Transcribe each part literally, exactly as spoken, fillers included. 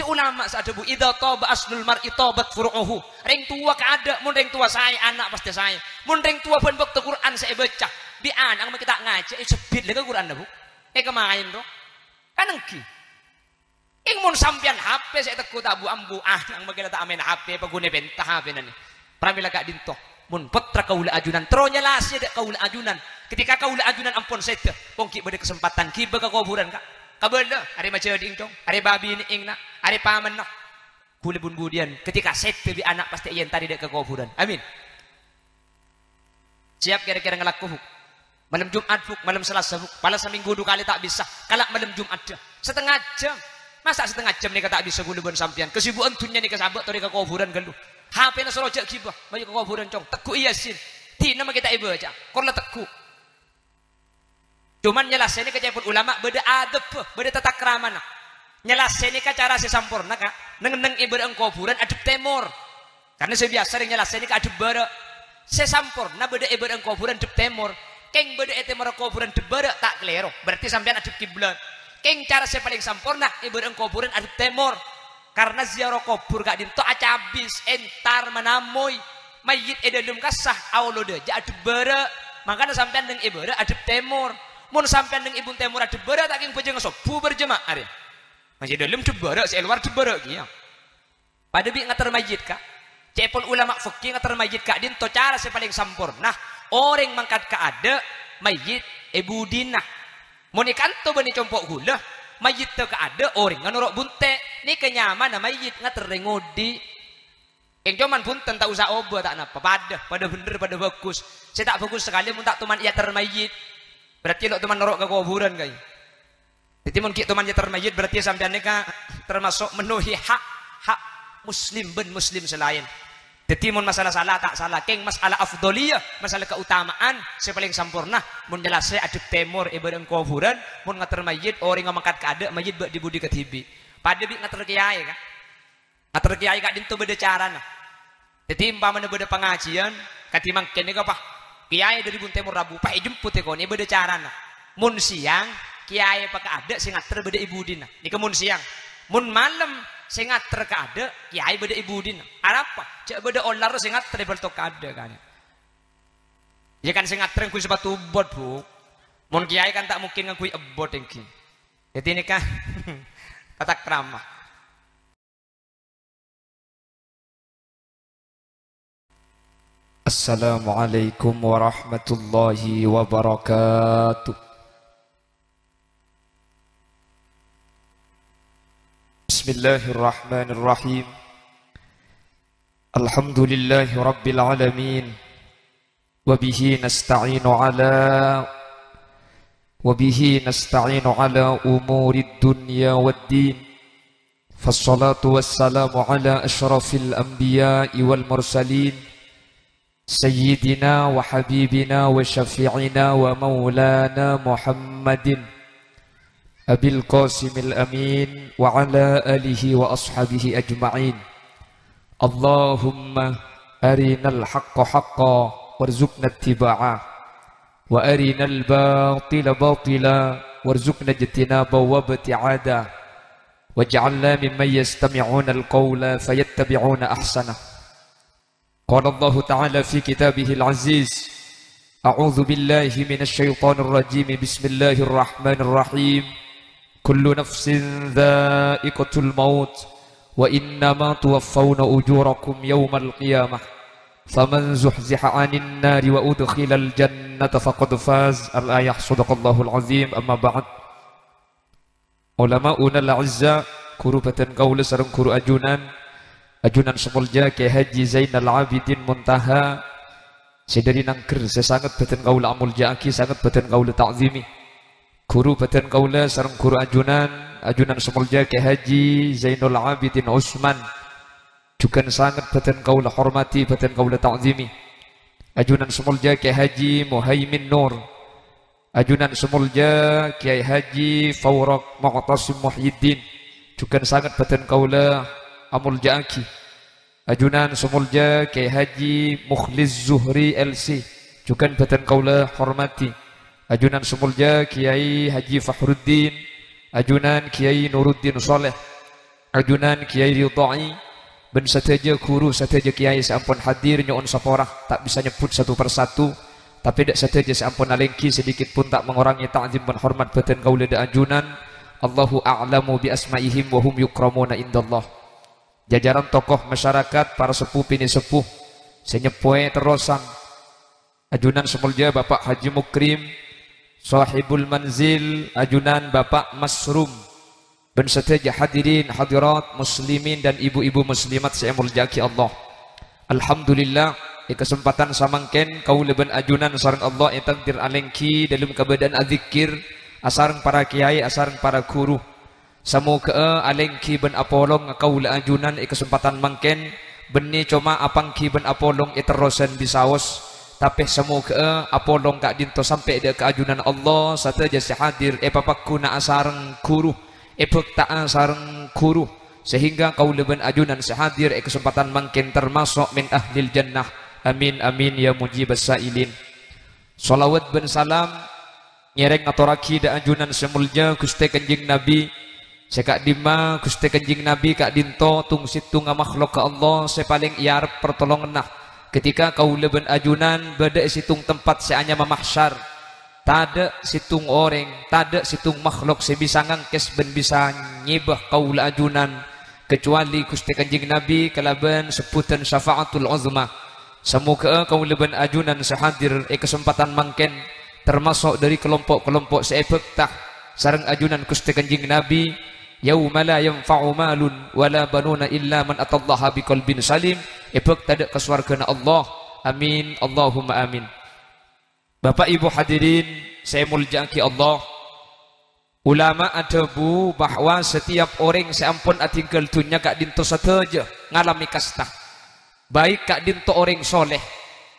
Ulama sè adhâbu, "Idza taba aslul mar'i tabat furu'uhu." Rèng towa kaadâ', mon rèng towa saè, ana' pastè saè. Mon rèng towa bân bâkto Qur'an sè èbâca, bi' ana' mangkè ta' ngajhi, èsebbhit la ka Qur'anna, Bu. Èkamaèn, ro. Kan èngghi. Kèng mon sampèyan H P sè ètegghu ta' bu-ambu, ana' mangkè la ta' maèn H P, paghunè pènta H P-na nè. Pramèla ka'dinto, mon pottra kaulâ ajunan terro nyalasè dâ' kaulâ ajunan. Ketika kaulâ ajunan ampon sèdhâ, pon ghi' bâdâ kasempadhân ghibâ ka kobhurân, Ka'. Kabâlâ, arè majâdhi'eng, Cong, arè babinè'eng, na', arè pamènna. Ghulâ bun-budiyân, ketika sèdhâ bi' ana' pastè èentarè dâ' ka kobhurân. Amin. Siap kèra-kèra ngalako, Bu? Malem Jum'at, Bu, malem Salasa, Bu. Pala samènggu du kalè ta' bisa. Kala' malem Jum'at, dâ. Satengnga jam. Masa' satengnga jam nèka ta' bisa ghulâ bân sampèyan? Kasibu'ân dhunnya nèka sabâ' torè ka kobhurân ghâllu. H P-na soro jhâ' ghibâ. Mayu ka kobhurân, Cong. Tegghu'i Yasin. Dina mangkè ta' èbâca. Kor la tegghu'. Coma nyalasènè ka ca'èpon ulama bâdâ adâbbhâ, bâdâ tatakramana. Nyalasènè ka cara sè samporna, Ka'. Neng-enneng è bârâ'eng kobhurân adhep tèmor. Karna sè biyasa rèng nyalasènè ka adhep bârâ'. Sè samporna bâdâ è bârâ'eng kobhurân dhep tèmor. Kèng bâdâ è tèmorra kobhurân dhep bârâ' ta' kalèro, berarti sampèyan adhep kiblat. Kèng cara sè palèng samporna è bârâ'eng kobhurân adhep tèmor. Karna ziarah kobhur ka'dinto acabis, entar, manamoy. Mayyit è dâlem kassa, aolo dâjâ adhep bârâ'. Mangkana sampèyan neng è bârâ' adhep tèmor. Mon sampèyan neng è bun tèmor adhep bârâ', ta' kèng bhâjângnga sobbhu berjamaah rè. Mon sè dâlem dhep bârâ', sè è lowar dhep bârâ' kèya. Padâ bi' ngater mayyit, Ka'. Ca'èpon ulama fikih ngater mayyit ka'dinto cara sè palèng samporna. Orèng mangkat kaadâ', mayyit è budina. Mon è kanto bânnè compo' ghulâ, mayyitta kaadâ', orèngnga noro' bunte'. Nèka nyamana mayyit ngaterrè ngodhi'. Kèng coma bhunten ta' osa obâ ta' napa, padâ, padâ bhender, padâ bhâghus. Sè ta' bhâghus sakalè mon ta' toman èyater mayyit. Berarti lo' toman noro' ka kobhurân, Ka'. Dhâddhi, mon ghi' toman èyater mayyit, berarti sampèyan nèka termasuk menuhi hak, hak muslim bân muslim sè laèn. Dhâddhi, mon masalah sala, ta' sala. Kèng masalah afdholiyah, masalah kautamaan, sè palèng samporna, mon nyalasè adhep tèmor è bârâ'eng kobhurân, mon ngater mayyit, orèngnga mangkat kaadâ', mayyit bâ' dhi-budhi kadhibi'. Padâ bi' ngater kèyaè, Ka'. Ngater kèyaè ka'dinto bâdâ carana. Dhâddhi, ompamana bâdâ pangajiyân, kadhi mangkèn nèka, Pa', kèyaè dâri bun tèmor rabu, Pa', èjemput è konè, bâdâ carana. Mon sèyang, kèyaè pakaadâ' sè ngater bâdâ è budina. Nèka mon sèyang. Mon malem, sè ngater kaadâ', kèyaè bâdâ è budina. Arapa? Jhâ' bâdâ olar sè ngater è bâlto kaadâ', kan. Iyâ kan, sè ngater ngangghuy sapatu bot, Bu. Mon kèyaè kan ta' mungkin ngangghuy ebbot èngghi. Dhâddhi nèka tata krama. Assalamualaikum warahmatullahi wabarakatuh. Bismillahirrahmanirrahim. Alhamdulillahi rabbil alamin. Wa bihi nasta'inu ala, wa bihi nasta'inu ala umurid dunya wad din. Fassalatu wassalamu ala asyrafil anbiya'i wal mursalin, sayyidina wa habibina wa syafi'ina wa maulana Muhammadin, Abil Qasimil Amin, wa ala alihi wa ashabihi ajma'in. Allahumma arinal haqqa haqqa warzuqna ittiba'a, wa arinal batila batila warzuqna ijtinaba wa ibti'ada. Waj'alna mimman yastami'unal qawla fayattabi'una ahsana. Qala Allahu ta'ala fi kitabihil aziz, a'udzu billahi minasy syaithanir rajim. Bismillahirrahmanirrahim. Kullu nafsin dza'iqatul maut, wa innama tuwaffawna ujurakum yaumal qiyamah. Faman zuhziha 'anin nari wa udkhilal jannata faqad faz. Al-ayah. Shadaqallahul azim. Amma ba'd. Ulama'unal a'izza, ghuru bhâdhân kaulâ sareng ghuru ajunan, ajunan sè molja Kyai Haji Zainal Abidin Muntaha, sè dâri Nangghâr, sè sanget bhâdhân kaulâ amolja'aghi, sanget bhâdhân kaulâ ta'zimi. Ghuru bhâdhân kaulâ sareng ghuru ajunan, ajunan sè molja Kyai Haji Zainul Abidin Usman, jhughân sanget bhâdhân kaulâ hormadhi, bhâdhân kaulâ ta'zimi. Ajunan sè molja Kyai Haji Muhaimin Nur, ajunan sè molja Kyai Haji Fauraq Mu'tasim Muhyiddin, jhughân sanget bhâdhân kaulâ amolja'aghi. Ajunan sè molja Kyai Haji Mukhlis Zuhri L C, jhughân bhâdhân kaulâ hormadhi. Ajunan sè molja Kyai Haji Fahruddin, ajunan Kyai Nuruddin Shaleh, Ajunan Kiai Ridhoi, bân sadhâjâ ghuru, sadhâjâ kiai sè ampon hadir nyo'on sapora, ta' bisa nyebbhut satu per satu, tapè dâ' sadhâjâ sè ampon alèngghi sedikit pun ta' mengurangi ta'zim bân hormat bhâdhân kaulâ dâ' ajunan. Allahu a'lamu bi asma'ihim wa hum yukramuna indallah. Jajaran tokoh masyarakat, para seppo binè' seppo sè nyeppowè terrosan. Ajunan sè molja Bapak Haji Mukrim, Sahibul Manzil, ajunan Bapak Masrum, bân sadhâjâ hadirin hadirat muslimin dan ibu-ibu muslimat sè èmoljâ'aghi Allah. Alhamdulillah, è kasempadhân samangkèn kaulâ bân ajunan sareng Allah ètakdir alèngghi dâlem kabâdâ'ân adzikkèr asareng para kiai, asareng para ghuru. Samoghâ'â alèngghi bân apolong kaulâ ajunan è kasempadhân mangkèn, bânnè coma apangghi bân apolong èterrosan bisaos, tapè samoghâ'â apolong ka'dinto sampè' dâ' ka ajunan Allah, sadhâjâ sè hadir èpapagguna asareng ghuru, èbhâkta'a sareng ghuru, sehingga kaulâ bân ajunan sè hadir è kasempadhân mangkèn termaso' min ahlil jannah. Amin, amin, ya mujibas sa'ilin. Shalawat bân salam ngèrèng ngatorraghi dâ' ajunan sè molja Ghustè Kanjeng Nabi, sè ka'dimma Ghustè Kanjeng Nabi ka'dinto tong-settonga makhlukka Allah sè palèng èarep partolonganna ketika kaulâ bân ajunan bâdâ è settong tempat sè anyama mahsyar. Tadâ' settong orèng, tadâ' settong makhluk sè bisa ngangkès bân bisa nyèbâ kaulâ ajunan, kecuali Ghustè Kanjeng Nabi kalabân sebbhudhân syafa'atul uzma. Samoghâ'â kaulâ bân ajunan sè hadir è kasempadhân mangkèn termaso' dâri kalompo'-kalompo' sè èbhâkta sareng ajunan Ghustè Kanjeng Nabi, "Yauma la yanfa'u malun wa la banuna illa man atallaha biqalbin salim," èbhâkta dâ' ka sowarghâna Allah. Amin, Allahumma amin. Bapak Ibu hadirin sè èmoljâ'aghi Allah, ulama adhâbu bahwa setiap orèng sè ampon adhingghâl dhunnya ka'dinto sadhâjâ ngalamè kasta. Baik ka'dinto orèng soleh,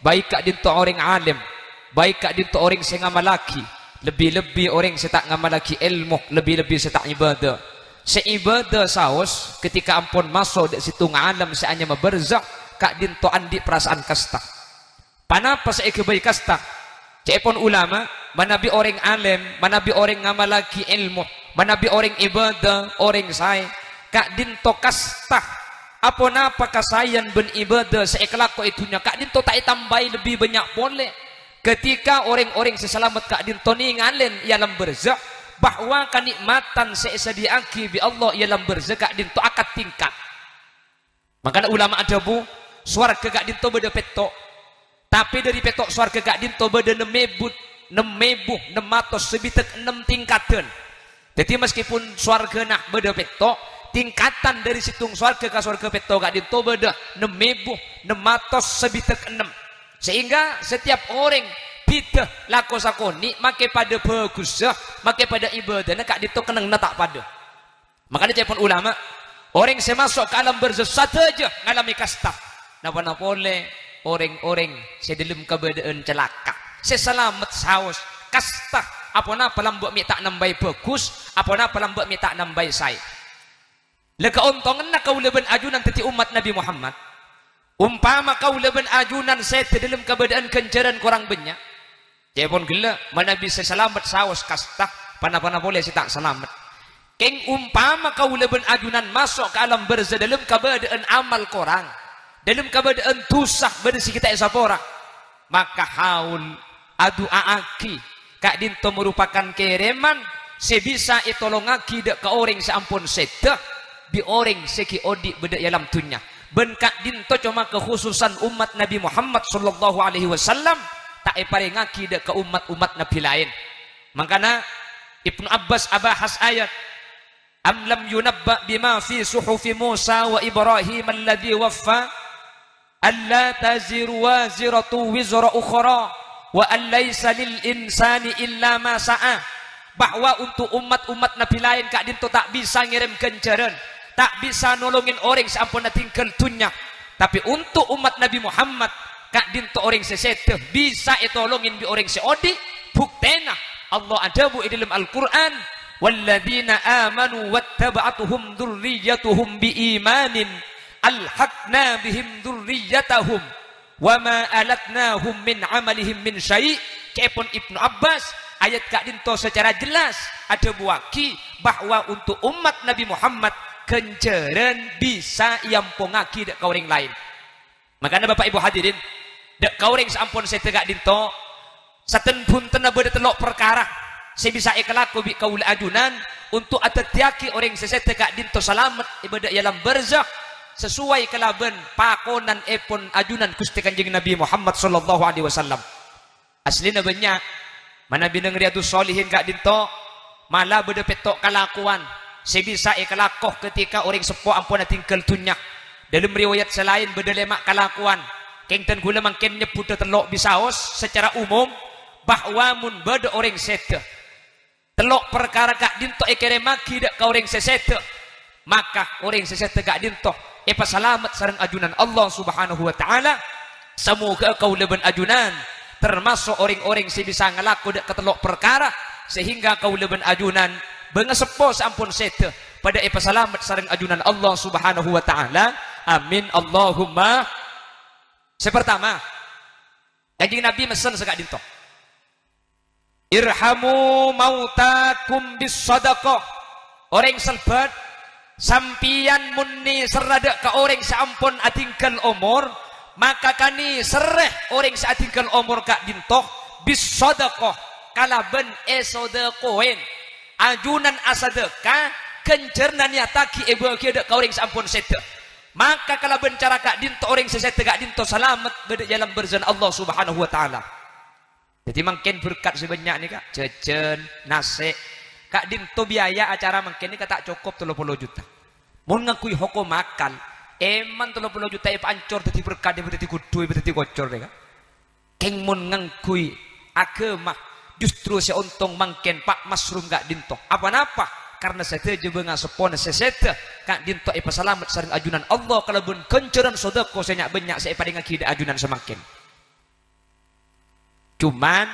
baik ka'dinto orèng alèm, baik ka'dinto orèng sè ngamallaghi, lebbi-lebbi orèng sè ta' ngamallaghi èlmo, lebbi-lebbi sè ta' ibadah. Sè ibadah saos ketika ampon maso' dâ' settong alam sè anyama barzakh, ka'dinto andi' parasaan kasta. Panapa sè èghâbây kasta? Ca'èpon ulama, manabi orèng alèm, manabi orèng ngamallaghi èlmo, manabi orèng ibadah, orèng saè, ka'dinto kasta. Aponapa kasaèyan bân ibadah sè èkalako è dhunnya ka'dinto ta' ètambâi lebbi bânnya' polè. Ketika orèng-orèng sè salamet ka'dinto nèngalè è alam barzakh, bahwa kanikmatan sè èsadhiyâ'aghi bi' Allah è alam barzakh ka'dinto akad tingkat. Mangkana ulama adhâbu, sowarghâ ka'dinto bâdâ pètto', tapè dâri pètto' sowarghâ ka'dinto bâdâ nem èbu, nem èbu, nem atos sabidhâk ennem tingkadhân. Dhâddhi, meskipun sowarghâna bâdâ pètto', tingkatan dâri settong sowarghâ ka sowarghâ pètto' ka'dinto bâdâ nem èbu, nem atos sabidhâk ennem. Sehingga setiap orèng bhidhâ lako sakonè' makè padâ bhâghussa, makè padâ ibadana ka'dinto kennengnganna ta' padâ. Mangkana ca'èpon ulama, orèng sè maso' ka alam barzakh sadhâjâ ngalamè kasta. Napa-napa polè orèng-orèng sè dâlem kabâdâ'ân calaka', sè salamet saos, kasta, aponapa lambâ' mè' ta' nambâi bhâghus, aponapa lambâ' mè' ta' nambâi saè. La kaontonganna kaulâ bân ajunan dhâddhi ommat Nabbhi Muhammad. Ompama kaulâ bân ajunan sèdhâ dâlem kabâdâ'ân ghânjhârân korang bânnya', ca'èpon ghellâ', manabi sè salamet saos kasta, pa-napa polè sè ta' salamet. Kèng ompama kaulâ bân ajunan maso' ka alam barzakh dâlem kabâdâ'ân amal korang, dâlem kabâdâ'ân dhusa bâdâ sè ghi' ta' èsapora, maka haul, adu'a'aghi, ka'dinto maropakan kèrèman sè bisa ètolongaghi dâ' ka orèng sè ampon sèdhâ, bi' orèng sè ghi' odi' bâdâ è alam dhunnya. Bân ka'dinto coma kakhususan ommat Nabbhi Muhammad sallallahu alaihi wasallam, ta' èparèngaghi dâ' ka ommat-ommat nabbhi laèn. Mangkana Ibnu Abbas abahas ayat, "Am lam yunabba' bima fi suhufi Musa wa Ibrahim alladzi waffa, alla taziru waziratu wizra ukhra, wa an laisa lil insani illa ma sa'a." Bahwa untuk ommat-ommat nabbhi laèn ka'dinto ta' bisa ngèrèm ghânjhârân, ta' bisa nolongè orèng sè ampon adhingghâl dhunnya. Tapè untuk ommat Nabbhi Muhammad, ka'dinto orèng sè sèdhâ bisa ètolongè bi' orèng sè odi'. Buktèna, Allah adhâbu è dâlem Al-Qur'an, "Walladzina amanu wattaba'athum dzurriyyatuhum bi imanin, alhaqna bihim dzurriyyatahum, wa ma alatnahum min amalihim min syai'." Ca'èpon Ibnu Abbas, ayat ka'dinto sacara jelas adhâbuwaghi bahwa untuk ommat Nabbhi Muhammad, ghânjhârân bisa èampongngaghi dâ' ka orèng laèn. Mangkana, Bapa' Ibu hadirin, dâ' ka orèng sè ampon sèdhâ ka'dinto, saten-bhuntenna bâdâ tello' parkara sè bisa èkalako bi' kaulâ ajunan onto' adhâddhiyâghi orèng sè sèdhâ ka'dinto salamet è bâdâ è alam barzakh, sesuai kalabân pakonanèpon ajunan Ghustè Kanjeng Nabi Muhammad sallallahu alaihi wasallam. Asllina bânnya'. Manabi neng Riyadus Shalihin ka'dinto, mala bâdâ pètto' kalakowan sè bisa èkalako ketika orèng seppo ampon adhingghâl dhunnya. Dâlem riwayat sè laèn bâdâ lèma' kalakowan. Kèng dân kaulâ mangkèn nyebbhudhâ tello' bisaos secara umum, bahwa mon bâdâ orèng sèdhâ, tello' parkara ka'dinto èkèrèmmaghi dâ' ka orèng sè sèdhâ, maka orèng sè sèdhâ ka'dinto èpasalamet sareng ajunan Allah Subhanahu wa Ta'ala. Samoghâ kaulâ bân ajunan tamaso' orèng-orèng sè bisa ngalako dâ' ka tello' parkara, sehingga kaulâ bân ajunan bângaseppo sè ampon sèdhâ padâ èpasalamet sareng ajunan Allah Subhanahu wa Ta'ala. Amin, Allahumma. Sè partama, Kanjeng Nabi messen sè ka'dinto. "Irhamu mautakum bis shadaqah." Orèng sè lebbât, sampèyan mon nèserra dâ' ka orèng sè ampon adhingghâl omor, maka kanèserrè orèng sè adhingghâl omor ka'dinto bis shadaqah, kalabân èsadâkowèn. Ajunan asadâka, ghânjhârânna nèyattaghi èbâghiyâ dâ' ka orèng sè ampon sèdhâ. Maka kalabân cara ka'dinto orèng sè sèdhâ ka'dinto salamet bâdâ è alam barzana Allah Subhanahu wa Ta'ala. Dhâddhi mangkèn berkat sè bânnya' nèka, jhâjhân, nasè', ka'dinto biaya acara mangkèn nèka ta' cokop tello polo juta. Mon ngangghuy hokom akal, èman tello polo juta èpaancor dhâddhi berkat, èpadhâddhi gudhu, èpadhâddhi kocor nèka. Kèng mon ngangghuy aghâma, justru sè ontong mangkèn pa' masrum ka'dinto. Apa-napa? Karna sadhâjâ bângaseppona sè sèdhâ ka'dinto èpasalamet sareng ajunan Allah kalabân ghânjhârân sodâko sè nya'-bânnya' sè èparèngaghi dâ' ajunan samangkèn. Cuman,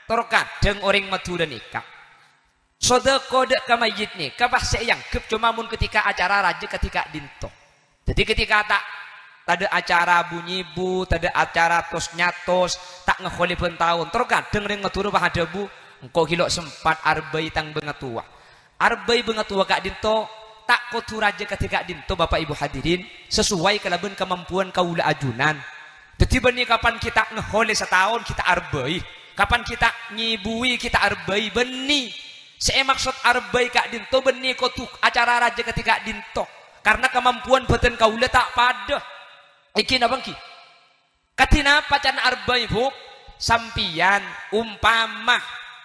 tor kadhâng orèng Madhurâ nèka, sodâko dâ' ka mayyit nèka pas sè èangghep coma mon ketika acara rajâ kadhi ka'dinto. Dhâddhi ketika ta', tadâ' acara bu-nyibu, tadâ' acara tos-nyatos, ta' ngaholè bân taon, tor kadhâng orèng Madhurâ pas adhâbu, "Engko' ghi' lo' sempat arbâi tang bângatowa." Arbâi bângatowa ka'dinto ta' kodhu rajâ kadhi ka'dinto, Bapa' Ibu hadirin, sesuai kalabân kamampuan kaulâ ajunan. Dhâddhi bânnè kapan ghi' ta' ngaholè sataon ghi' ta' arbâi, kapan ghi' ta' nyèbuwi ghi' ta' arbâi, bânnè. Sè èmaksod arbâi ka'dinto bânnè kodhu acara rajâ kadhi ka'dinto, karna kamampuan bhâdhân kaulâ ta' padâ. Èngghi napa èngghi? Kadhi napa carana arbâi, Bu? Sampèyan ompama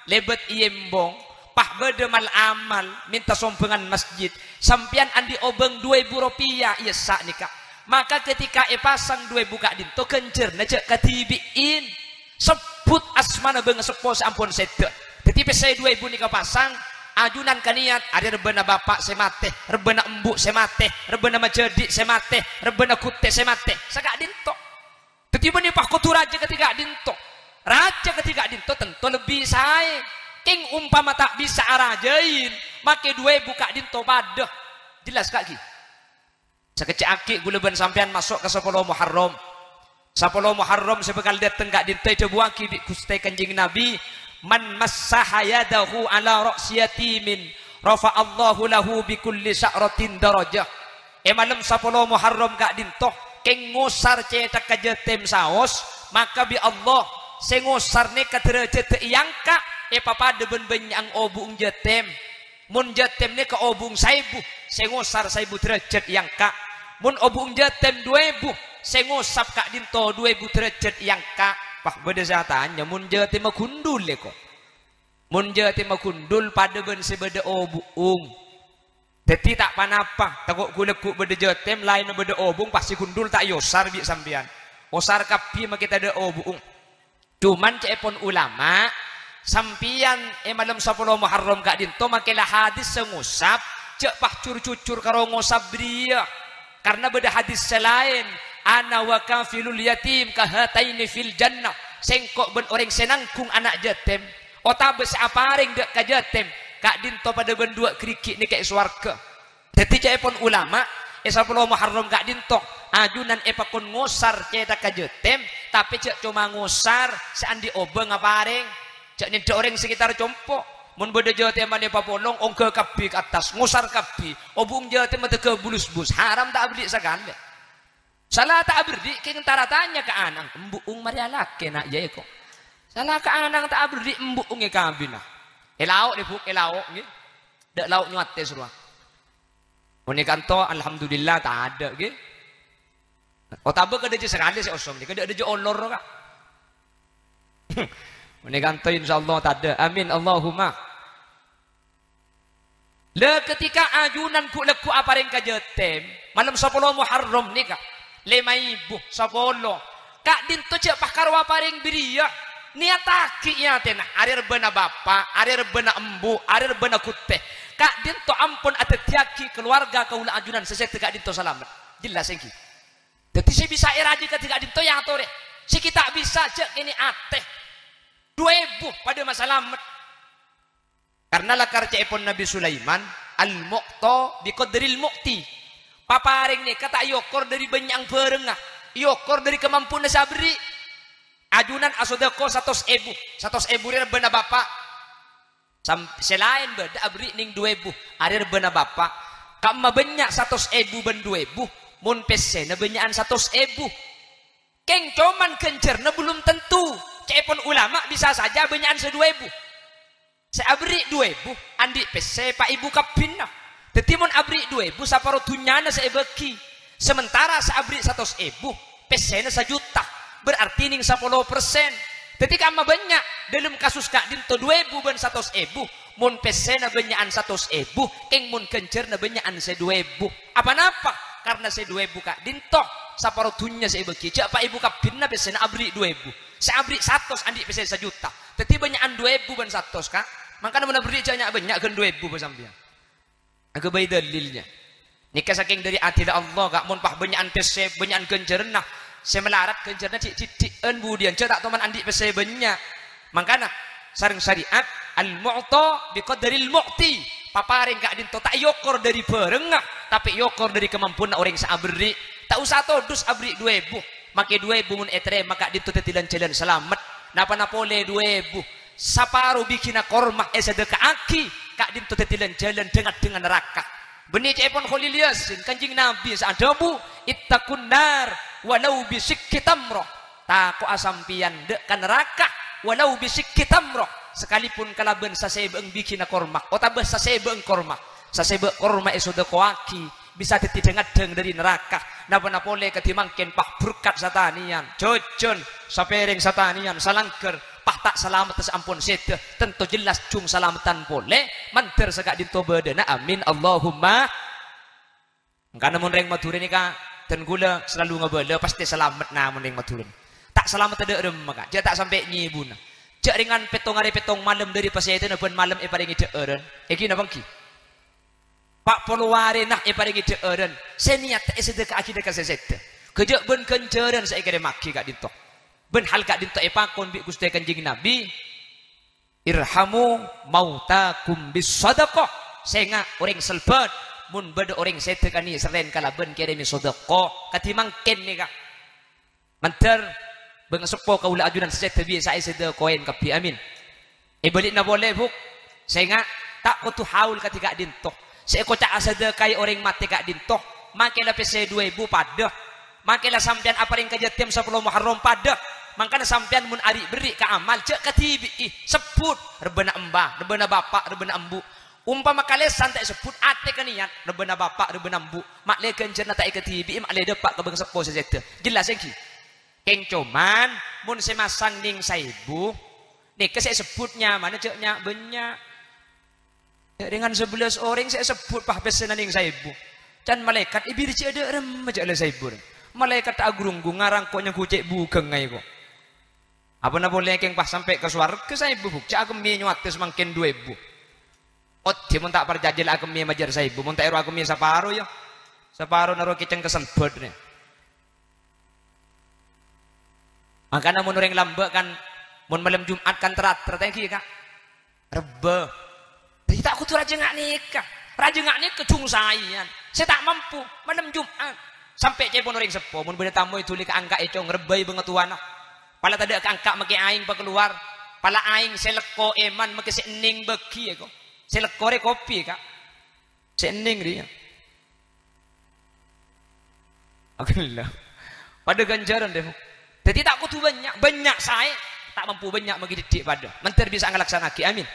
lèbât è embong, pas bâdâ mal-amal mènta sombhângan masjid, sampèyan andi' obâng du èbu ropèya, iyâ sanèka. Maka ketika èpasang du èbu ka'dinto, ghânjhârânna jhâ' kadhibi'in. Sebbhut asmana bângaseppo sè ampon sèdhâ. Dhâddhi pèssè du èbu nèka pasang, ajunan kanèyat, arèya rebbhâna bapa' sè matè, rebbhâna embu' sè matè, rebbhâna majhâdhi' sè matè, rebbhâna ghuttè sè matè. Saka'dinto. Dhâddhi bânnè pas kodhu rajâ kadhi ka'dinto. Rajâ kadhi ka'dinto tanto lebbi saè. Kèng ompama ta' bisa arajâin, makè du èbu ka'dinto padâ. Jelas, ka'ghi? Sakejjhâ' aghi' ghulâ bân sampèyan maso' ka sapolo Muharram. Sapolo Muharram sè bhâkal dâteng ka'dinto èdhâbuwaghi bi' Ghustè Kanjeng Nabi, "Man massaha yadahu ala ra'si yatimin, rafa'allahu lahu bi kulli sya'ratin darajah." È malem sapolo Muharram ka'dinto, kèng ngosar cèthakka jhâtèm saos, maka bi' Allah sè ngosar nèka dârâjhâddhâ èangka' èpapadâ bân bânnya'na obu'na jhâtèm. Mon jhâtèm nèka obu'na saèbu, sè ngosar saèbu dârâjhât èangka'. Mon obu'na jhâtèm du èbu, sè ngosap ka'dinto du èbu dârâjhât èangka'. Wah, bâdâ sè atanya, "Mon jhâtèmma ghundhul, èko? Mon jhâtèmma ghundhul padâ bân sè bâdâ obu'na." Dhâddhi ta' pa-napa, tako' ghu-lagghu' bâdâ jhâtèm, laènna bâdâ obu'na, pas sè ghundhul ta' èosar bi' sampèyan. Osar kabbhi makè tadâ' obu'na. Cuman ca'èpon ulama, sampèyan è malem sapolo Muharram ka'dinto makè la hadis sè ngosap, jhâ' pas jur-jujur karo ngosap bâriyâ. Karna bâdâ hadis sè laèn, "Ana wa kafilul yatim kahataini fil jannah." Sèngko' bân orèng sè nangghung ana' jhâtèm, otabâ sè aparèng dâ' ka jhâtèm, ka'dinto padâ bân duwâ' ghârighi' nèka è sowarghâ. Dhâddhi ca'èpon ulama, è sapolo Muharram ka'dinto, ajunan èpakon ngosar cèthakka jhâtèm, tapè jhâ' coma ngosar sè andi' obâng aparèng, jhâ' nèndhâ orèng sekitar compo'. Mon bâdâ jâtèmanna papolong, ongghâ kabbhi ka attas, ngosar kabbhi, obu'eng jâtèm mategghâ bulus-bulus, haram ta' aberri' sakalè. Sala ta' aberri', kèng entara tanya ka ana'na, "Embu'eng marè alakè, na', iyâ, èko?" Sala ka ana'na ta' aberri', embu'eng èkabina. È lao', lè, Bu', è lao', ngghi. Dâ' lao' nyowatè sorowa. Mon è kanto, alhamdulillah, tadâ', ngghi. Otabâ kadâjâ sakalè sè osong, nèka dâ', dâjâ olor, Ka'. Mon è kanto, insyaallah, tadâ'. Amin, Allahumma. La, ketika ajunan ghu'-lagghu' aparèng ka jâtèm, malem sapolo Muharram nèka, lèma èbu, sapolo. Ka'dinto jâ' pas karo aparèng bâriyâ, nèyattaghi è atèna, arè rebbhâna bapa', arè rebbhâna embu', arè rebbhâna ghuttè. Ka'dinto ampon adhâddhiyâghi kalowarga kaulâ ajunan sè sèdhâ ka'dinto salamet. Jelas ènggi. Dhâddhi sè bisa èrajâ kadhi ka'dinto èyatorè. Sè ghi' ta' bisa jâ' kènè' atè. Dhu èbu padâ masalamet. Karna lakar ca'èpon Nabbhi Sulaiman, "Al-mu'ta biqadril mu'ti." Paparèng nèka ta' èokor dhâri bânnya'an bhârângnga, èokor dhâri kamampuanna sè aberri'. Ajunan asodako satos èbu, satos èbu rè rebbhâna bapa'. Sam-, sè laèn bâdâ aberri' nèng dhu èbu, arè rebbhâna bapa'. Ka'imma bânnya' satos èbu bân dhu èbu, mon pèssèna bânnya'an satos èbu. Kèng coma ghânjhârânna belum tentu. Ca'èpon ulama bisa saja bânnya'an sè dhu èbu. Sè aberri' dhu èbu, andi' pèssè pa' èbu kabbhina. Dhâddhi mon aberri' dhu èbu, saparo dhunnyana sè èbâghi. Sementara sè aberri' satos èbu, pèssèna sajuta. Berarti nèng sapolo persen. Dhâddhi ka'imma bânnya', dâlem kasus ka'dinto dhu èbu bân satos èbu. Mon pèssèna bânnya'an satos èbu, kèng mon ghânjhârânna bânnya'an sè dhu èbu. Apa napa? Karna sè dhu èbu ka'dinto, saparo dhunnya sè èbâghi. Jâ' pa' èbu kabbhina pèssèna aberri' dhu èbu. Sè aberri' satos andi' pèssè sajuta. Dhâddhi bânnya'an dhu èbu bân satos, Ka'. Mangkana mon aberri' jâ' nya'-bânnya' ghân dhu èbu bân sampèyan. Aghâbây dalilnya. Nèka sakèng dhâri adilla Allah, Ka', mon pas bânnya'an pèssè, bânnya'an ghânjhârânna. Sè malarat ghânjhârânna dhi'-dhi'di'ân budiyân, jâ' ta' toman andi' pèssè bânnya'. Mangkana, sareng syariat, al-mu'ta biqadril mu'ti. Paparèng ka'dinto ta' èokor dhâri bhârângnga, tapè èokor dhâri kamampuanna orèng sè aberri'. Ta' osa todus aberri' dhu èbu. Makè dhu èbu mon ètarèma ka'dinto dhâddhi lan-jhâlân salamet. Napa-napa polè dhu èbu. Saparo bighina korma èsadhâkaaghi, ka'dinto dhâddhi lan-jhâlân dhâng-addhângnga naraka. Bânnè ca'èpon Kholil Yasin, Kanjeng Nabbhi sè adhâbu, "Ittaqun nar walau bisyikki tamrah." Tako'a sampèyan dâ' ka naraka, walau bisyikki tamrah, sakalèpon kalabân sasèbâ'ân bighina korma, otabâ sasèbâ'ân korma. Sasèbâ' korma èsadhâkaaghi, bisa dhâddhi dhâng-addhâng dhâri naraka. Napa-napa polè kadhi mangkèn, pas berkat satanèyan, jhâjhân, sapèrèng satanèyan, salangghâr, pas ta' salamet sè ampon sèdhâ, tanto jelas jhung salameddhân polè, mandhâr sè ka'dinto bâdâna. Amin, Allahumma. Mangkana mon rèng Madhurâ nèka, dân kaulâ selalu ngabâlâ, pastè salamet, na, mon rèng Madhurâ. Ta' salamet dâ' remma, Ka', jâ' ta' sampè' nyèbuna. Jâ' rèngan pèttong arè pèttong malem dhâri pasèdhâna bân malem èparèngè dhâ'ârân. Ènggi napa ènggi? Pa' polo arèna èparèngè dhâ'ârân, sè niyatta èsadhâkaaghi dâ' ka sè sèdhâ. Ghâjâ' bân ghânjhârân sè èkèrèmaghi ka'dinto. Bân hal ka'dinto èpakon bi' Ghustè Kanjeng Nabbhi, "Irhamu mautakum bis shadaqah." Sènga' orèng salbât, mon bâdâ orèng sèdhâ kanè serrèn kalabân kèrèmè sodâko. Kadhi mangkèn nèka. Mandhâr, bângaseppo kaulâ ajunan sè sèdhâ bisa èsadhâkaè kabbhi. Amin. È bâli'na polè, Bu', sènga' ta' kodhu haul kadhi ka'dinto. Sè èkoca'a sadhâkaè orèng matè ka'dinto, makè la pèssè dhu èbu padâ. Makè la sampèyan aparèng ka jâtèm sapolo Muharram padâ. Mangkana sampèyan mon ari' berri' ka amal, jâ' kadhibi'i. Sebbhut, rebbhâna emba, rebbhâna bapa', rebbhâna embu'. Ompama kalèsan ta' èsebbhut, atè ka niyat, rebbhâna bapa', rebbhâna embu', ma'lè ghânjhârânna ta' èkadhibi'i, ma'lè dâpa' ka bângaseppo sè sèdhâ. Jelas ènggi? Kèng coma, mon sè masang nèng saèbu, nèka sè èsebbhut nyamana jâ' nya'-bânnya'. Jâ' rèngan sabellâs orèng sè èsebbhut, pas, pèssèna nèng saèbu. Can malaèkat èbirjâ'â dâ' remma jâ' la saèbu, rè. Malaèkat ta' agrunggung, ngarang ko' nyangghu cè' bughângnga èko. Apana polè kèng pas sampè' ka sowarghâ saèbu, Bu', jâ' akemmè nyowatè samangkèn dhu èbu. Oddhi mon ta' parcajâ la akemmè majâr saèbu, mon ta' èro akemmè saparo, yâ. Saparona ro kècèng ka salbât, rè. Mangkana mon orèng lambâ' kan, mon malem Jum'at kan ter-ater, ta' ènggi, Ka'? Rebbhâ. Dhâddhi ta' kodhu rajâ nga' nèka. Rajâ nga' nèka jhung saèyan. Sè ta' mampu, malem Jum'at. Sampè' ca'èpon orèng seppo, mon bâdâ tamoy dhuli kaangka' è cong, rebbhâi bângatowana. Pala tadâ' kaangka' makè aèng pakalowar. Pala aèng sè lekko èman makè sè ennèng bâgi, èko. Sè lekko rè kopi, Ka'. Sè ennèng rèya. Alhamdulillah. Padâ ghânjhârân, dâ. Dhâddhi ta' kodhu bânnya', bânnya' saè, ta' mampu bânnya' maghi dhiddhi' padâ. Mandhâr bisa ngalaksanaaghi. Amin.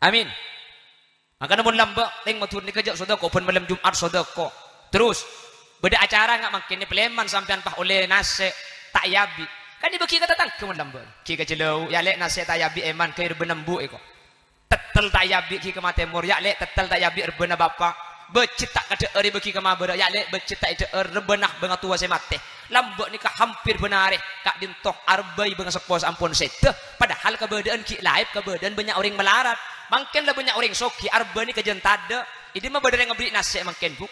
Amin. Mangkana mon lambâ', tèng Madhurâ nèka jhâ' sodâko, bân malem Jum'at sodâko. Terros, bâdâ acara nga' mangkèn, palèman sampèyan pas ollè nasè', ta' èabi'. Kan èbâgi ka tatangghâ mon lambâ'. Ghi' ka jhâlâu, ya, Lè', nasè' ta' èabi' èman, ghâ' èrbâna embu' èko. Tettel ta' èabi' ghi' ka ma' tèmor, ya, Lè', tettel ta' èabi' èrbâna bapa'. Bâjjhit ta' kadhâ'âr èbâgi ka ma' bârâ', ya, Lè', bâjjhit ta' èdhâ'âr, rèbâna bângatowa sè matè. Lambâ' nèka hampir bân arè ka'dinto arbâi bângaseppo sè ampon sèdhâ, padahal kabâdâ'ân ghi' laèp kabâdâ'ân bânnya' orèng malarat. Mangkèn la bânnya' orèng soghi, arbâi nèka jhân tadâ'. È dimma bâdâ orèng aberri' nasè' mangkèn, Bu?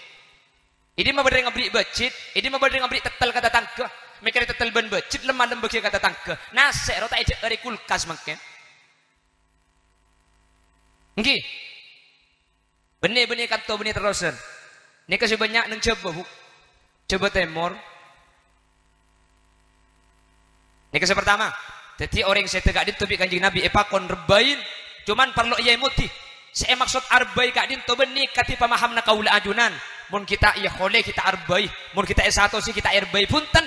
È dimma bâdâ orèng aberri' bâjjhit? È dimma bâdâ orèng aberri' tettel ka tatangghâ? Mèkkèrè tettel bân bâjjhit lem-malem bâgiyâ ka tatangghâ. Nasè' ro ta' èdhâ'âr è kulkas mangkèn. Ènggi. Bânnè, bânnè, kanto bânnè terrosan. Nèka sè bânnya' neng Jhâbâ, Bu. Jhâbâ Tèmor. Nèka sè partama. Dhâddhi orèng sèdhâ ka'dinto bi' Kanjeng Nabi èpakon rebbâi, coma parlo èyaèmodhi. Sè èmaksod arbâi ka'dinto bânnè kadhi pamahamna kaulâ ajunan. Mon ghi' ta' èyahole ghi' ta' arbâi, mon ghi' ta' èsatosè ghi' ta' èrbâi, bhunten.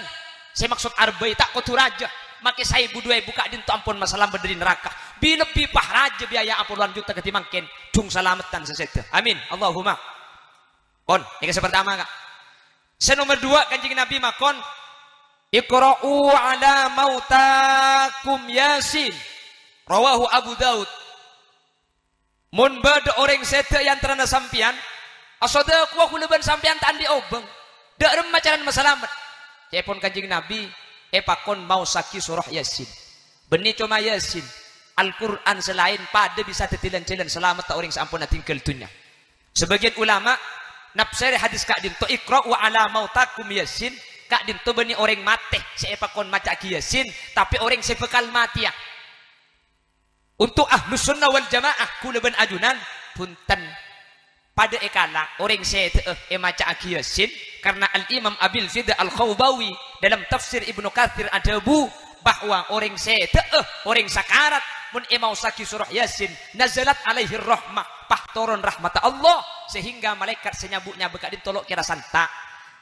Sè maksod arbâi ta' kodhu rajâ. Makè saèbu duwâ èbu ka'dinto ampon masalamet dâri naraka. Bi-, lebbi pas rajâ biaya apolowan juta kadhi mangkèn, jhung salameddhân sè sèdhâ. Amin. Allahumma. Pon, nèka sè partama, Ka'. Sè nomer duwâ', Kanjeng Nabi makon, "Iqra'u ala mautakum Yasin." Rawahu Abu Daud. Mon bâdâ orèng sèdhâ è antarana sampèyan, asodâkowa kaulâ bân sampèyan ta' andi' obâng, dâ' remma carana masalamet? Ca'èpon Kanjeng Nabi, èpakon maossaghi surah Yasin. Bânnè coma Yasin, Al-Qur'an sè laèn padâ bisa dhâddhi lan-jhâlân salametta orèng sè ampon adhingghâl dhunnya. Sabâgiyân ulama nafsèrè hadis ka'dinto, "Iqra'u ala mautakum Yasin", ka'dinto bânnè orèng matè sè èpakon maca'aghi Yasin, tapè orèng sè bhâkal matèya. Untuk Ahlus Sunnah wal Jamaah, kaulâ bân ajunan, bhunten. Padâ èkala orèng sèdhâ'â èmaca'aghi Yasin, karna Al-Imam Abil Fida Al-Khawbawi dalam tafsir Ibnu Katsir adhâbu bahwa orèng sèdhâ'â, orèng sakarat, mon èmaossaghi surah Yasin, nazalat alaihir rahmah, pas toron rahmatta Allah, sehingga malaèkat sè nyabu'-nyabu' ka'dinto lo' kèra santa'.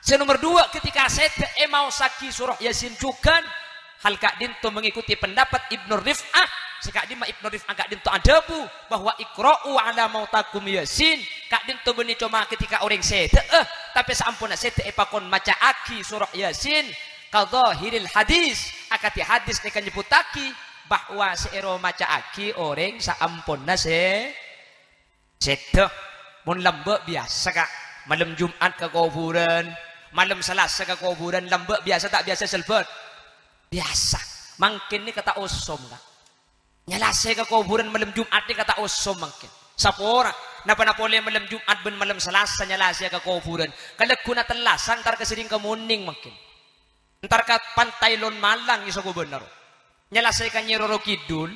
Sè nomer duwâ', ketika sèdhâ èmaossaghi surah Yasin jhughân, hal ka'dinto mengikuti pendapat Ibnu Rif'ah, sè ka'dimma Ibnu Rif'ah ka'dinto adhâbu bahwa "Iqra'u ala mautakum Yasin", ka'dinto bânnè coma ketika orèng sèdhâ'â, tapè saamponna sèdhâ èpakon maca'aghi surah Yasin, ka dhahiril hadis, akadhi hadis nèka nyebbhuttaghi bahwa sè èro maca'aghi orèng saamponna sè Sèdhâ, mon lambâ' biyasa, Ka'. Malem Jum'at ka kobhurân, malem Salasa ka kobhurân, lambâ' biyasa ta' biyasa, Selbât? Biyasa. Mangkèn nèka ta' osom, Ka'. Nyalasè ka kobhurân malem Jum'at nèka ta' osom mangkèn. Sapora, napa-napa polè malem Jum'at bân malem Salasa nyalasè ka kobhurân. Kalagghuna tellasa entar ka Sèrèngkamonèng mangkèn. Entar ka Pantai Lon Malang, èso kobâna ro. Nyalasè ka Nyi Roro Kidul,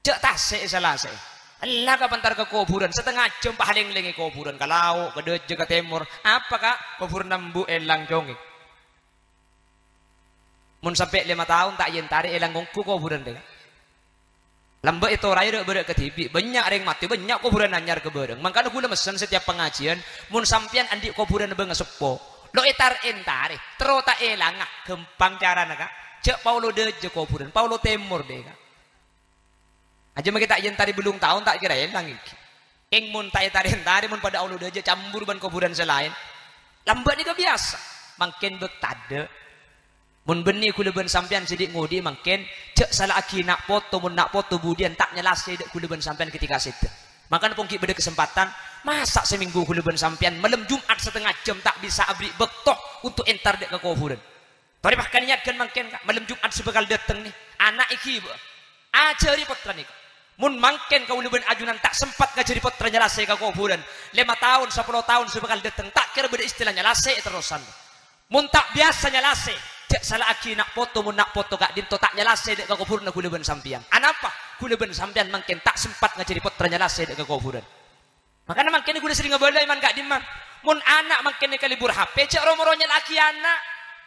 jhâ' tasè' èsalasè. Ella ka pantar ka kobhurân, satengnga jhâm pahalèng-lèngè kobhurân, ka lao', ka dâjâ, ka tèmor. Apa, Ka'? Kobhurânna embu' èlang congèng. Mon sampè' lèma taon ta' èyentarè èlang ongghu kobhurân rè, Ka'. Lambâ' ètoraè rè'-bârâ' kadhibi'. Bânnya' rèng matè, bânnya' kobhurân anyar ka bârâng. Mangkana ghulâ messen setiap pangajiân, mon sampèyan andi' kobhurân bângaseppo, lo' ètar-èntarè, terro ta' èlanga, ghâmpang carana, Ka'. Jhâ' paolo dâjâ kobhurân, paolo tèmor dhâ', Ka'. Ajâ makè ta' èyentarè bâllung taon, ta' kèra èlang èngghi. Kèng mon ta' ètar-èntarè, mon padâ aolo dâjâ cambur bân kobhurân sè laèn. Lambâ' nèka biyasa. Mangkèn bâk tadâ'. Mon bânnè ghulâ bân sampèyan sè dhi'-ngodhi'i mangkèn, jhâ' sala'aghi na' poto, mon na' poto budiyân ta' nyalasè dâ' ghulâ bân sampèyan ketika sèdhâ. Mangkana ponggi bâdâ kasempatan, masa' samènggu ghulâ bân sampèyan malem Jum'at satengnga jhâm ta' bisa aberri' bâkto untuk entar dâ' ka kobhurân? Torè pakaniyat ghân mangkèn, Ka', malem Jum'at sè bhâkal dâteng nè, ana' èghibâ. Ajhâri pottra nèka. Mon mangkèn kaulâ bân ajunan ta' sempat ngajhâri pottra nyalasè ka kobhurân, lèma taon, sapolo taon sè bhâkal dâteng, ta' kèra bâdâ istilah nyalasè terrosan. Mon ta' biyasa nyalasè, jhâ' sala'aghi na' poto, mon na' poto ka'dinto ta' nyalasè dâ' ka kobhurânna ghulâ bân sampèyan. Anapa? Ghulâ bân sampèyan mangkèn ta' sempat ngajhâri pottra nyalasè dâ' ka kobhurân. Mangkana mangkèn ghulâ serrèng abâlâ, man ka'dimma. Mon ana' mangkèn nèka lebur H P, jhâ' ro-moro nyala'aghi ana'.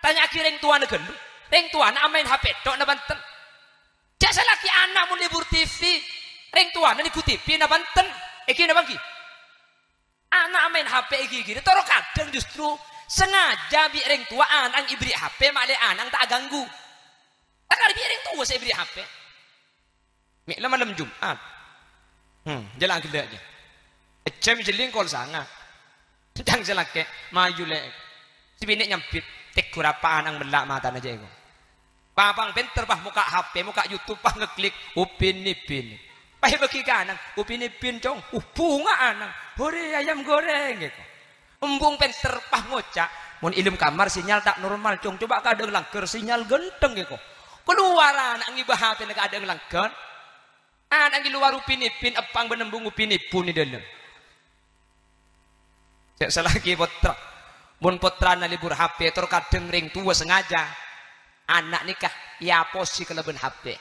Tanya'aghi rèng towana ghâllu. Rèng towana amaèn H P tok na bhunten. Jhâ' sala'aghi ana' mon Rèng towana nèngghu T V napa enten? Èngghi napa èngghi? Ana' maèn H P èghighiri, toro' kadhâng justru sengaja bi' rèng towa ana' èbherri' H P, ma'lè ana' ta' aganggu. Lakar bi' rèng towa sè èbherri' H P. Mè' la malem Jum'at. Hmm, jhâ' la ghellâ' jâ. Jhâm jhelling kol sanga. Cang sè lakè', mayu lè'. Sè binè' nyambit, tegghu' rapa ana' mella' matana jâ' èko. Papang pènter, pas mokka' H P, mokka' YouTube, pas ngeklik, Upin Ipin. Pas èbâghi ka ana', Upin Ipin, Cong. Uh, bhunga ana'. Hore, ayam goreng, èko. Embung pènter, pas ngoca', "Mon è dâlem kamar sinyal ta' normal, Cong. Coba' ka adâ'na langghâr, sinyal ghântheng, èko." Kalowar ana' ngibâ H P-na ka adâ'na langghâr. Ana' ngi lowar Upin Ipin, eppang bân embung Upin Ipin è dâlem. Cè' salaghi pottra. Mon pottrana lebur H P, toro' kadhâng rèng towa sengaja ana' nèka èaposi kalabân H P.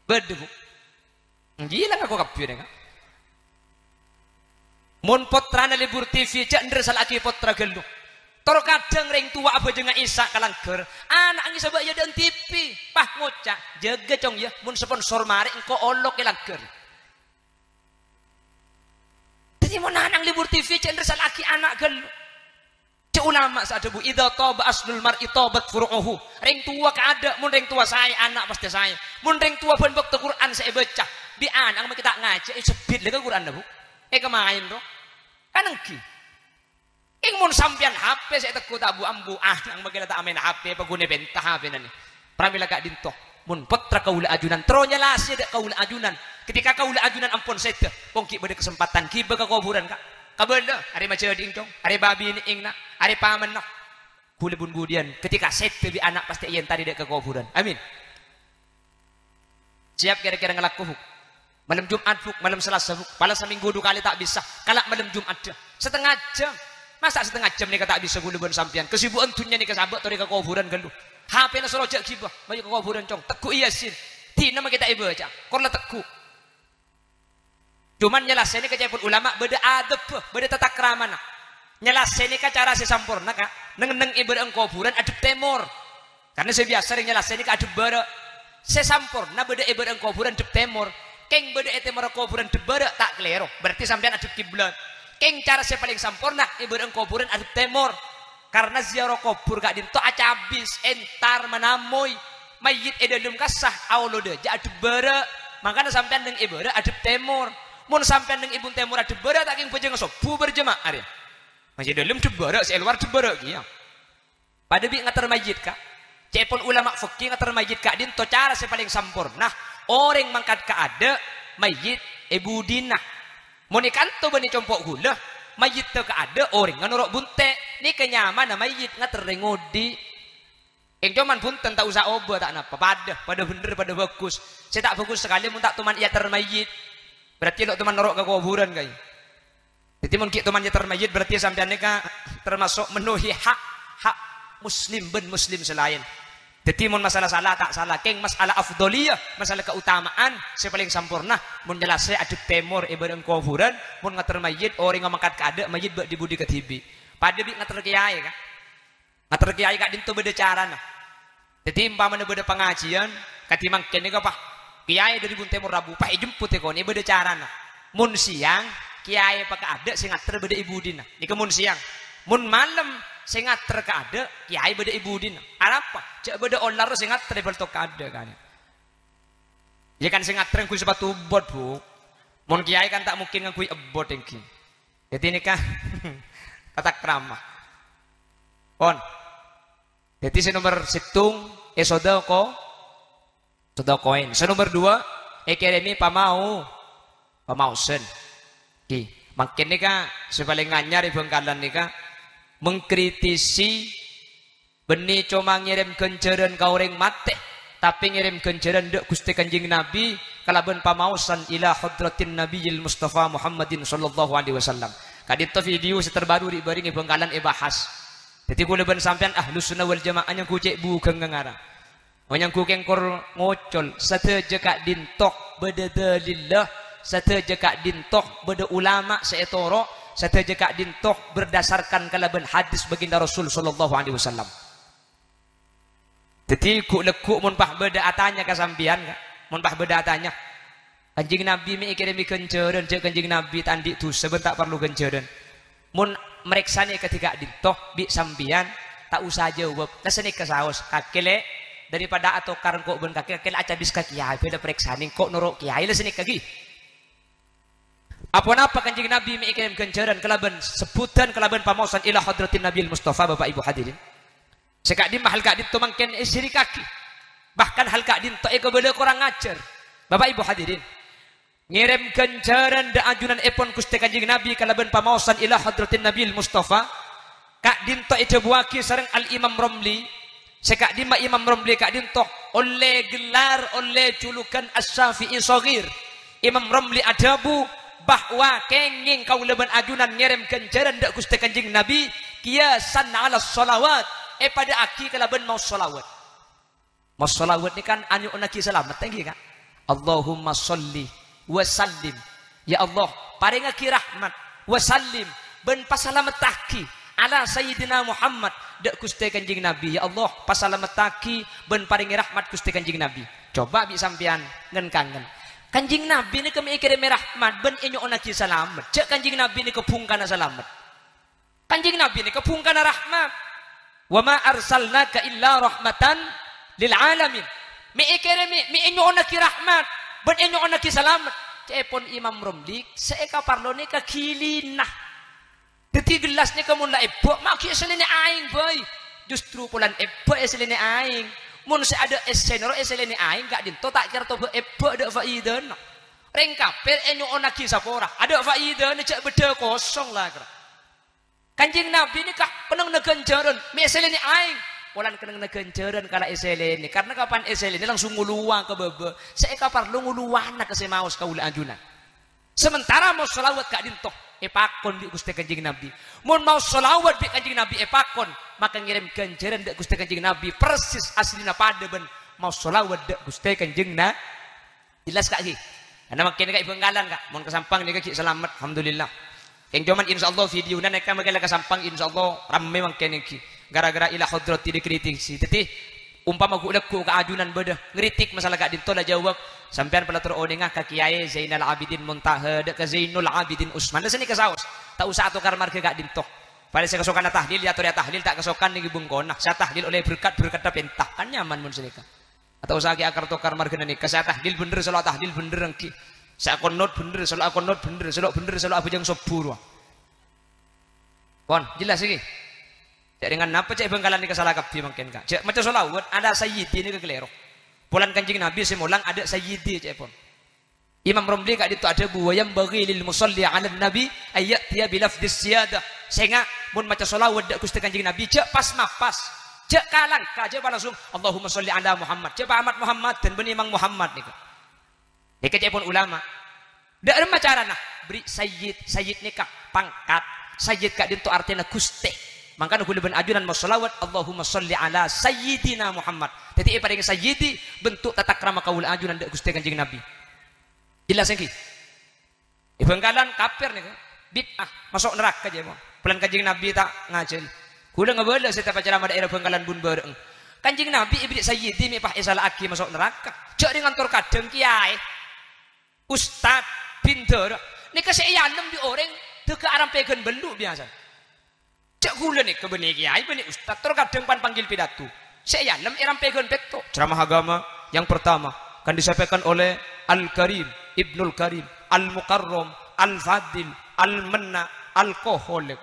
Bâdâ, Bu. Ghilang ako kabbhi nèka. Mon pottrana lebur T V, jhâ' endher salaghi pottra ghâllu. Toro' kadhâng rèng towa abhâjângnga Isya ka langghâr, ana' ngi sabâ' è adâ'na T V, pas ngoca', "Jâgâ, Cong, yâ, mon sponsor marè engko' olok è langghâr." Dhâddhi mon ana' lebur T V, jhâ' endher salaghi ana' ghâllu. Cè' ulama sè adhâbu, "Idza taba aslul mar'i tabat furu'uhu." Rèng towa kaadâ', mon rèng towa saè, ana' pastè saè. Mon rèng towa bân bâkto Qur'an sè èbâca, bi' ana' makkè ta' ngajhi, èsebbhit lè ka Qur'anna, Bu. Èkamaèn, ro. Kan èngghi. Kèng mon sampèyan H P sè ètegghu' ta' bu-ambu, ana' makkè la ta' maèn H P, paghunè pènta H P-na nè. Pramèla ka'dinto, mon pottra kaulâ ajunan, terro nyalasè dâ' kaulâ ajunan. Ketika kaulâ ajunan ampon sèdhâ, pon ghi' bâdâ kasempadhân ghibâ ka kobhurân, Ka'. Kabâlâ, arè majhâdhi'na, Cong, arè bâbinè'na, arè pamènna. Ghulâ bun-budiyân, ketika sèdhâ bi' ana' pastè èentarè dâ' ka kobhurân. Amin. Siap kèra-kèra ngalako, Bu'? Malem Jum'at, Bu', malem Salasa, Bu'. Pala samènggu du kalè ta' bisa. Kala' malem Jum'at, dâ. Satengnga jhâm. Masa' satengnga jhâm nèka ta' bisa ghulâ bân sampèyan? Kasibu'ân dhunnya nèka sabâ' torè ka kobhurân ghâllu. H P-na soro jhâ' ghibâ. Mayu ka kobhurân, Cong. Tegghu'i Yasin. Dina makkè ta' èbâca. Kor la tegghu'. Coma nyalasènè ka ca'èpon ulama bâdâ adebbhâ, bâdâ tatakramana. Nyalasènè ka cara sè samporna, Ka', neng-enneng è bârâ'na kobhurân addhep tèmor. Karna sè biyasa rèng nyalasènè ka addhep bârâ'. Sè samporna bâdâ è bârâ'na kobhurân addhep tèmor. Kèng bâdâ è tèmorra kobhurân addhep bârâ', ta' kalèro. Berarti sampèyan addhep kiblat. Kèng cara sè palèng samporna è bârâ'na kobhurân addhep tèmor. Karna ziarah kobhur ka'dinto acabis, entar, manamoy. Mayyit è dâlem kassa, aolo dâjâ addhep bârâ'. Mangkana sampèyan neng è bârâ' addhep tèmor. Mon sampèyan neng è bun tèmor addhep bârâ', ta' kèng bhâjângnga sobbhu berjema'ah, rè. Mon sè dâlem addhep bârâ', sè è lowar addhep bârâ' kèya. Padâ bi' ngater mayyit, Ka'. Ca'èpon ulama fikih ngater mayyit ka'dinto cara sè palèng samporna. Orèng mangkat ka adâ', mayyit è budina. Mon è kanto bânnè compo' ghulâ, mayyitta ka adâ', orèngnga noro' bunte'. Nèka nyamana mayyit ngater rèng odi'. Kèng coma bhunten ta' osa obâ ta' napa, padâ, padâ bhender, padâ bhâghus. Sè ta' bhâghus sakalè mon ta' toman èyater mayyit. Berarti lo' toman noro' ka kobhurân, kaè. Dhâddhi mon ghi' toman èyater mayyit, berarti sampèyan nèka termasuk menuhi hak, hak muslim bân muslim sè laèn. Dhâddhi mon masalah sala ta' sala, kèng masalah afdholiyah, masalah keutamaan sè palèng samporna, mon nyalasè addhep tèmor è bârâ'na kobhurân, mon ngater mayyit, orèngnga mangkat ka adâ', mayyit bâ' dhi-budhi kadhibi'. Padâ bi' ngater kèyaè, Ka'. Ngater kèyaè ka'dinto bâdâ carana. Dhâddhi, ompamana bâdâ pangajiân, kadhi mangkèn nèka, Pa', kèyaè dâri bun tèmor rabu, Pa', èjemput è konè, bâdâ carana. Mon sèyang, kèyaè pa' ka adâ' sè ngater bâdâ è budina. Nèka mon sèyang. Mon malem, sè ngater ka adâ', kèyaè bâdâ è budina. Arapa? Jhâ' bâdâ olar sè ngater è bâlto ka adâ', kan. Iyâ kan sè ngater ngangghuy sapatu ebbot, Bu. Mon kèyaè kan ta' mungkin ngangghuy ebbot èngghi. Dhâddhi nèka tata krama. Pon. Dhâddhi sè nomer sèttong èsodako, sodakoèn. Sè nomer duwâ' èkèrèmè pamao-, pamaosan. Ghi, mangkèn nèka sè palèng anyar è Bhângkalan nèka mengkritisi Bânnè coma ngèrèm ghânjhârân ka orèng matè, tapè ngèrèm ghânjhârân dâ' Ghustè Kanjeng Nabbhi kalabân pamaosan ila hadratin Nabbiyil Mustafa Muhammadin sallallahu alaihi wasallam. Ka'dinto video sè terbaru ri'-bâri' è Bhângkalan èbahas. Dhâddhi kaulâ bân sampèyan Ahlus Sunnah wal Jamaah nyangghu cè' bugângnga ngara. Mon nyangghu kèng kor ngocol, sadhâjâ ka'dinto bâdâ dalilla, sadhâjâ ka'dinto bâdâ ulama sè ètoro', sadhâjâ ka'dinto berdasarkan kalabân hadis baginda Rasul sallallahu alaihi wasallam. Dhâddhi, ghu'-lagghu' mon pas bâdâ atanya ka sampèyan, Ka'. Mon pas bâdâ atanya, Kanjeng Nabi mè' èkèrèmè ghânjhârân, jhâ' Kanjeng Nabi ta' andi' dhusa bân ta' parlo ghânjhârân. Mon marèksanè kadhi ka'dinto bi' sampèyan, ta' osa ajâwâb. La sanèka saos, "Kakè, Lè', daripada atokar engko' bân kakè, kakè la acabis ka kèyaè, bhâdhâ parèksanè engko' noro' kèyaè," la sanèka ghi. Aponapa Kanjeng Nabi mè' èkèrèm ghânjhârân kalabân sebbhudhân, kalabân pamaosan ila hadratin Nabil Mustafa, Bapak Ibu hadirin? Sè ka'dimma hal ka'dinto mangkèn èsirikaghi. Bahkan hal ka'dinto èkabâlâ korang ajhâr. Bapak Ibu hadirin, ngèrèm ghânjhârân dâ' ajunanèpon Ghustè Kanjeng Nabi kalabân pamaosan ila hadratin Nabil Mustafa, ka'dinto èdhâbuwâghi sareng Al-Imam Romli, sè ka'dimma Imam Romli ka'dinto ollè gellar, ollè julugan Asy-Syafi'i Shaghir. Imam Romli adhâbu bahwa kèngèng kaulâ bân ajunan ngèrèm ghânjhârân dâ' Ghustè Kanjeng Nabi, qiyasan 'alas shalawat, èpadâ'âghi kalabân maos shalawat. Maos shalawat nèka kan anyo'onnaghi salamet, ènggi, Ka'? Allahumma shalli wa sallim. Ya Allah, parèngaghi rahmat, wa sallim, bân pasalamettaghi, ala Sayyidina Muhammad, dâ' Ghustè Kanjeng Nabi. Ya Allah, pasalamettaghi bân parèngè rahmat Ghustè Kanjeng Nabi. Coba bi' sampèyan ngen-kangen. Kanjeng Nabi nèka mè' èkèrèmè rahmat bân ènyo'onnaghi salamet. Jhâ' Kanjeng Nabi nèka bhungkana salamet. Kanjeng Nabi nèka bhungkana rahmat. "Wa ma arsalnaka illa rahmatan lil alamin." Mè' èkèrèmè, mè' ènyo'onnaghi rahmat, bân ènyo'onnaghi salamet. Ca'èpon Imam Romli, sè èkaparlo nèka ghilina. Dhâddhi gellas nèka mon la èbâ', ma' ghi' èsèlènè aèng bhâi. Justru polana èbâ' èsèlènè aèng. Mon sè adâ' èssèna rowa èsèlènè aèng, ka'dinto ta' kèra tobâ èbâ' dâ' faidana. Rèng kafir ènyo'onnaghi sapora, adâ' faidana, jhâ' bâdâ kosong la kèra. Kanjeng Nabi nèka kennengnganna ghânjhârân, mè' èsèlènè aèng. Polana kennengnganna ghânjhârân kala èsèlènè, karna kapan èsèlènè langsung ngolowa ka bâbâ. Sè èkaparlo ngolowana ka sè maos kaulâ ajunan. Sementara maos shalawat ka'dinto èpakon bi' Ghustè Kanjeng Nabi. Mon maos shalawat bi' Kanjeng Nabi èpakon, maka ngèrèm ghânjhârân dâ' Ghustè Kanjeng Nabi persis aslina padâ bân maos shalawat dâ' Ghustè Kanjeng Na-, Jelas, Ka', ghi? Karna mangkèn, Ka', è Bhângkalan, Ka'. Mon ka Sampang nèka ghi' salamet, alhamdulillah. Kèng coma, insyaallah, videona nèka mangkèn la ka Sampang, insyaallah, rammè mangkèn, ghi. Gara-gara ila hadrati dikritisi. Dhâddhi, umpama ghu'-, lagghu' ka ajunan bâdâ ngritik masalah ka'dinto la jawab, sampèyan pala terro onènga ka Kèyaè Zainal Abidin Muntaha, dâ' ka Zainul Abidin Usman. La sanèka saos. Ta' osa atokar marghâ ka'dinto. Padâ sè kasokanna tahlil, ya atorè tahlil, ta' kasokan nèka bengkona. Sè tahlil ollè berkat, berkatta pènta. Kan nyaman mon sanèka. Atau sè akè akar-tokar marghâna nèka, sè atahlil bhender, sè lo' atahlil bhender ènggi. Sè akonot bhender, sè lo' akonot bhender, sè lo' bhender, sè lo' abhâjâng sobbhu rowa. Pon, jelas iki? Jhâ' rèng napa cè' Bhângkalan nèka sala kabbhi mangkèn, Ka'? Jhâ' maca shalawat, adâ' sayyidi nèka kalèro. Polana Kanjeng Nabi sè molang adâ' sayyidi cè'èpon. Imam Romli ka'dinto adhâbu, "Wa yanbaghi lil musalli 'alan nabi an ya'tiya bi lafdhis siyadah." Sènga', mon maca shalawat dâ' Ghustè Kanjeng Nabi, jhâ' pas-mapas. Jhâ' kalangka, jhâ' pas langsung, "Allahumma shalli 'ala Muhammad." Jhâ' pas Ahmad Muhammad, bân Imam Muhammad nèka. Nèka ca'èpon ulama. Dâ' remma carana, bherri' sayyid, sayyid nèka pangkat, sayyid ka'dinto artèna ghustè. Mangkana ghulâ bân ajunan maos shalawat, "Allahumma shalli 'ala sayyidina Muhammad." Dhâddhi èparèngè sayyidi, bentuk tatakrama kaulâ ajunan dâ' Ghustè Kanjeng Nabi. Jelas ènggi? È Bhângkalan kafir nèka, bid'ah, maso' naraka jhâ' mon. Polana Kanjeng Nabi ta' ngajhâri. Ghulâ ngabâlâ sè ta' pacaramah daerah Bhângkalan bun bârâ'eng. Kanjeng Nabi èbherri' sayyidi mè' pas èsala'aghi maso' naraka. Jhâ' rèng ngantor kadhâng kèyaè, ustad, bhender. Nèka sè èalem bi' orèng dâgghâ' arampèghân bâllu' biyasana. Jhâ' ghulâ nèka bânnè kèyaè, bânnè ustad, tor kadhâng pan panggil pidato. Sè èalem èrampèghân pètto'. Ceramah agama yang pertama akan disampaikan oleh Al-Karim, Ibnul Karim, Al-Mukarram, Al-Fadil, Al-Menna, Al-Kohol.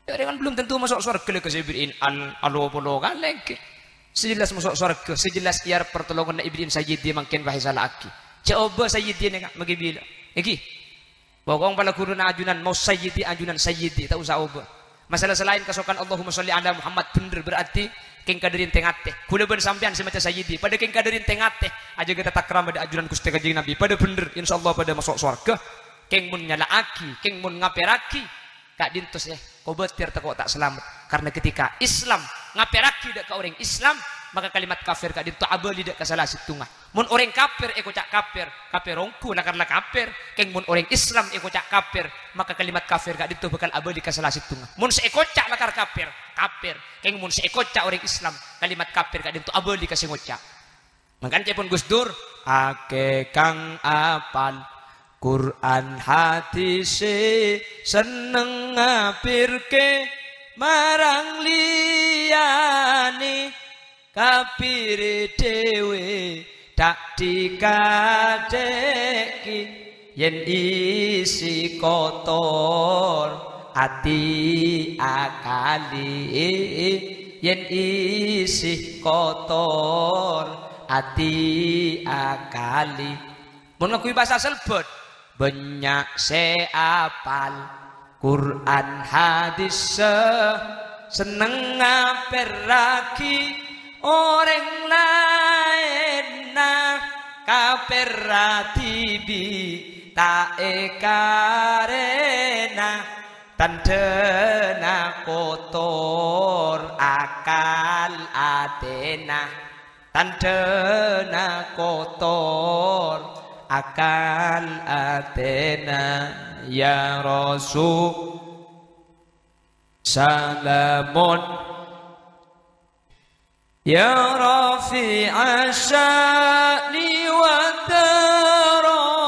Ya, dengan belum tentu masuk surga lagi, sè èbherri'in al-, alo polo kalè, ènggi. Sè jelas masuk surga, sè jelas iyâ pertolonganna èbherri'in sayyidi mangkèn pas èsala'aghi. Jhâ' obâ sayyidi nèka, maghi bilâ. Ènggi. Pokok pala ghuruna ajunan, maos sayyidi, ajunan sayyidi, ta' osa obâ. Masalah sè laèn kasokan Allahumma shalli 'ala Muhammad bhender, berarti kèng kadâri tè-ngatè. Ghulâ bân sampèyan sè maca sayyidi, padâ kèng kadâri tè-ngatè. Ajâgâ tatakrama dâ' ajunan Ghustè Kanjeng Nabi. Padâ bhender, insyaallah padâ maso' sowarghâ. Kèng mon nyala'aghi, kèng mon ngapèrraghi, ka'dinto sè kobâtèr tako' ta' salamet. Karna ketika Islam ngapèrraghi dâ' ka orèng Islam, maka kalimat kafir ka'dinto abâli dâ' ka sala sèttonga. Mon orèng kafir èkoca' kafir, kafir ongghu lakar la kafir. Kèng mon orèng Islam èkoca' kafir, maka kalimat kafir ka'dinto bhâkal abâli ka sala sèttonga. Mon sè èkoca' lakar kafir, kafir. Kèng mon sè èkoca' orèng Islam, kalimat kafir ka'dinto abâli ka sè ngoca'. Mangkana ca'èpon Gus Dur, akè kang apal Qur'an hadis sè senneng ngabirkè marang liyane, kabire dhewe ta' dikadheki. Yen isi kotor, ati akali. Yen isi kotor, ati akali. Mon ngangghuy bhâsa selbât, bânnya' sè apal Qur'an hadis sè senneng ngaperraghi orèng laènna, kaperra dhibi' ta' èkarèna. Tandhâna kotor akal atèna, tandhâna kotor akal atèna. Ya Rasul, salamun, ya rafi'a sya'ni wa taraji.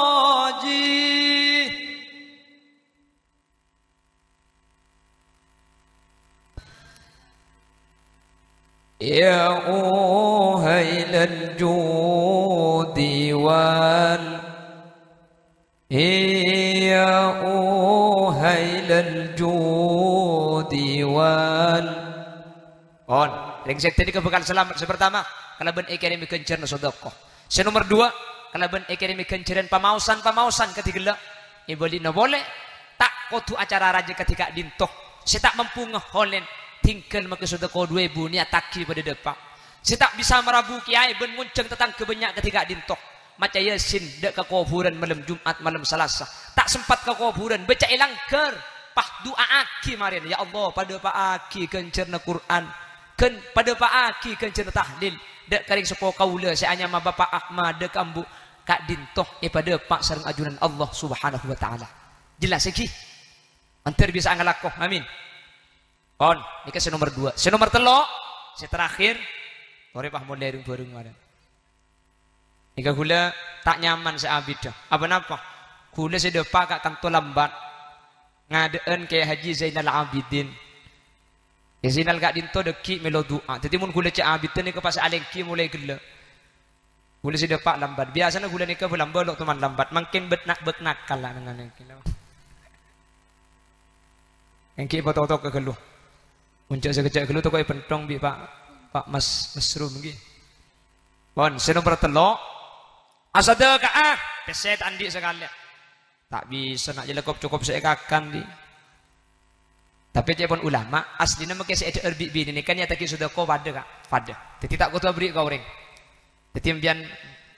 Ya uhailal judi wal, ya uhailal judi wal. Pon, rèng sèdhâ nèka bhâkal salamet. Sè partama, kalabân èkèrèmè ghânjhârânna sodaqoh. Sè nomer duwâ', kalabân èkèrèmè ghânjhârân pamaosan-pamaosan kadhi ghellâ'. Èbâlina polè, ta' kodhu acara rajâ kadhi ka'dinto. Sè ta' mampu ngaholèn, tinggal makè sodaqoh du èbu, niyattaghi padâ dâpa'. Sè ta' bisa marabu kèyaè bân ngonjhâng tatangghâ bânnya' kadhi ka'dinto. Maca Yasin dâ' ka kobhurân malem Jum'at, malem Salasa. Ta' sempat ka kobhurân, bâca'è langghâr. Pas du'aaghi marèna, "Ya Allah, padâpa'aghi ghânjhârânna Qur'an, ghân-, padâpa'aghi ghânjhârânna tahlil dâ' ka rèng seppo kaulâ sè anyama Bapa' Ahmad dâ' ka ambu', ka'dinto èpadâpa' sareng ajunan Allah Subhanahu wa Ta'ala." Jelas, ghi? Mandhâr bisa ngalako. Amin. Pon, nèka sè nomer duwâ'. Sè nomer tello', sè terakhir, torè pas molè rèng-bhâreng marèna. Nèka ghulâ ta' nyaman sè abiddhâ. Apa napa? Ghulâ sè dâpa' ka kanto lambat. Ngadâ'ân Kè Haji Zainal Abidin. Kè Zainal ka'dinto dâggi' mèlo du'a. Dhâddhi mon ghulâ cè' abiddhâ nèka pas alèngghi molaè ghellâ'. Ghulâ sè dâpa' lambat. Biyasana ghulâ nèka bâ-, lamba' lo' toman lambat. Mangkèn bât-, na-, bâk nakal la nengana nèka. Èngghi foto-foto ka ghâllu. Mon jhâ' sakejjhâ' ghâllu toko èpenthong bi' Pa', Pa' Mas Masrum, ghi. Pon, sè nomer tello', asadhâka'a, pèssè ta' andi' sakalè. Ta' bisa, na', jhâ' la kop-cokop sè èkakan, ghi. Tapè ca'èpon ulama, aslina makè sè èdhâ'âr bi' binè nèka niyattaghi sodaqoh padâ, Ka'. Padâ. Dhâddhi ta' kodhu aberri' ka orèng. Dhâddhi, sampèyan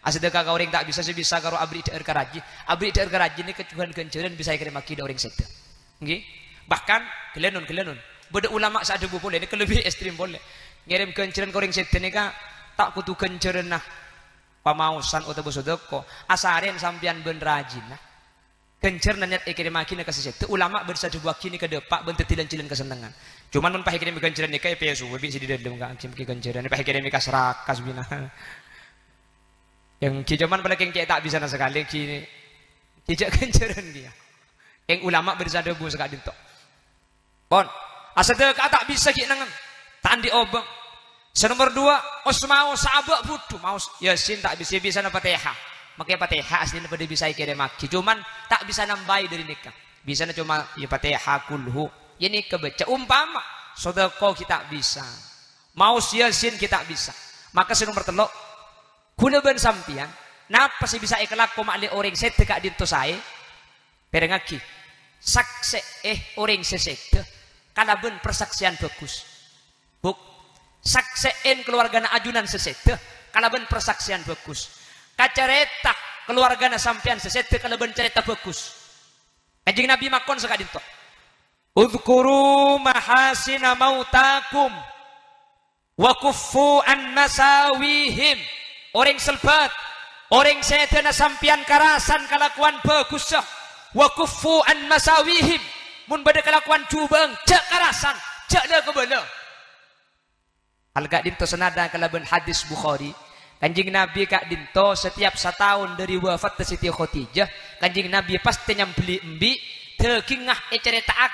asadhâka ka orèng ta' bisa, sè bisa karo aberri' dhâ'âr ka rajhi. Aberri' dhâ'âr ka rajhi nèka jughân ghânjhârân bisa èkèrèmmaghi dâ' orèng sèdhâ. Ngghi. Bahkan, ghellânon, ghellânon. Bâdâ ulama sè adhâbu polè, nèka lebbi ekstrem polè. Ngèrèm ghânjhârân ka orèng sèdhâ nèka ta' kodhu ghânjhârânna pamaosan otabâ sodaqoh. Asarèn sampèyan bân rajina. Ghânjhârânna niyat èkèrèmmaghina ka sè sèdhâ, ulama bâdâ sè adhâbuwâghi nèka dâpa' bân dhâddhi lan-jhâlân kasennengngan. Coma mon pas èkèrèmè ghânjhârân nèka èpèso bi' sè è dâlem, Ka', èkèrèmè kas-rakas bina. Èngghi coma palakèng cè' ta' bisana sakalè, èngghi, èngghi jhâ' ghânjhârân kèya. Kèng ulama bâdâ sè adhâbu saka'dinto. Pon, asadhâka'a ta' bisa ghi' nengngen, ta' andi' obâng. Sè nomer duwâ', os maos abâ' budhu, maos Yasin ta' bisa, bisana Fatihah. Makè Fatihah aslina padâ bisa èkèrèmmaghi, coma ta' bisa nambâi dâri nèka. Bisana coma, ya, Fatihah, Qulhu. Ya, nèka bâca. Umpama sodaqoh ghi' ta' bisa. Maos Yasin ghi' ta' bisa. Maka sè nomer tello', ghulâ bân sampèyan, napa sè bisa èkalako ma'lè orèng sèdhâ ka'dinto saè? Pèrèngngaghi, saksè'è orèng sè sèdhâ kalabân parsaksèyan bhâghus. Buk, saksè'è kalowarghâna ajunan sè sèdhâ kalabân parsaksèyan bhâghus. Kacarèta kalowarghâna sampèyan sè sèdhâ kalabân carèta bhâghus. Kanjeng Nabi makon saka'dinto, "Udzkuru mahasina mautakum." "Wa kuffu an masawihim." Orèng selbât, orèng sèdhâna sampèyan karasan kalakowan bhâghussa. "Wa kuffu an masawihim." Mon bâdâ kalakowan jhubâ'âng, jhâ' karasan, jhâ' la-kabâlâ. Al-, ka'dinto sanadda kalabân hadis Bukhari. Kanjeng Nabi ka'dhinto setiap sataon dhâri wafatta Siti Khadijah, Kanjeng Nabi pastè nyambelli embi', dhâgingnga ècarèta'aghi,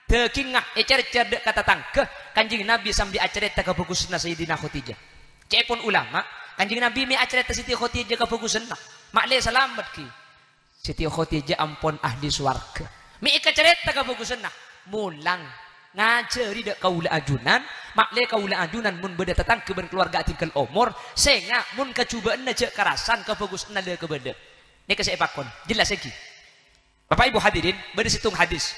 dhâgingnga ècèr-cèr dhâ' ka tatangghâ, Kanjeng Nabi sambi acarèta kabhâghusânna Sayyidina Khadijah. Ca'èpon ulama, Kanjeng Nabi mè' acarèta Siti Khadijah kabhâghusânna, ma'lè salamet ghi. Siti Khadijah ampon ahli sowarghâ. Mè' èkacarèta kabhâghusânna. Molang. Ngajhâri dhâ' kaulâ ajunan, ma'lè kaulâ ajunan mon bâdâ tatangghâ bân kalowarga adhinggâl omor, sènga' mon kajhubâ'ânna jhâ' karasan kabhâghusânna la kabâlâ. Nèka sè èpakon. Jelas ghi? Bapa' Ibu hadirin, bâdâ sèttong hadis.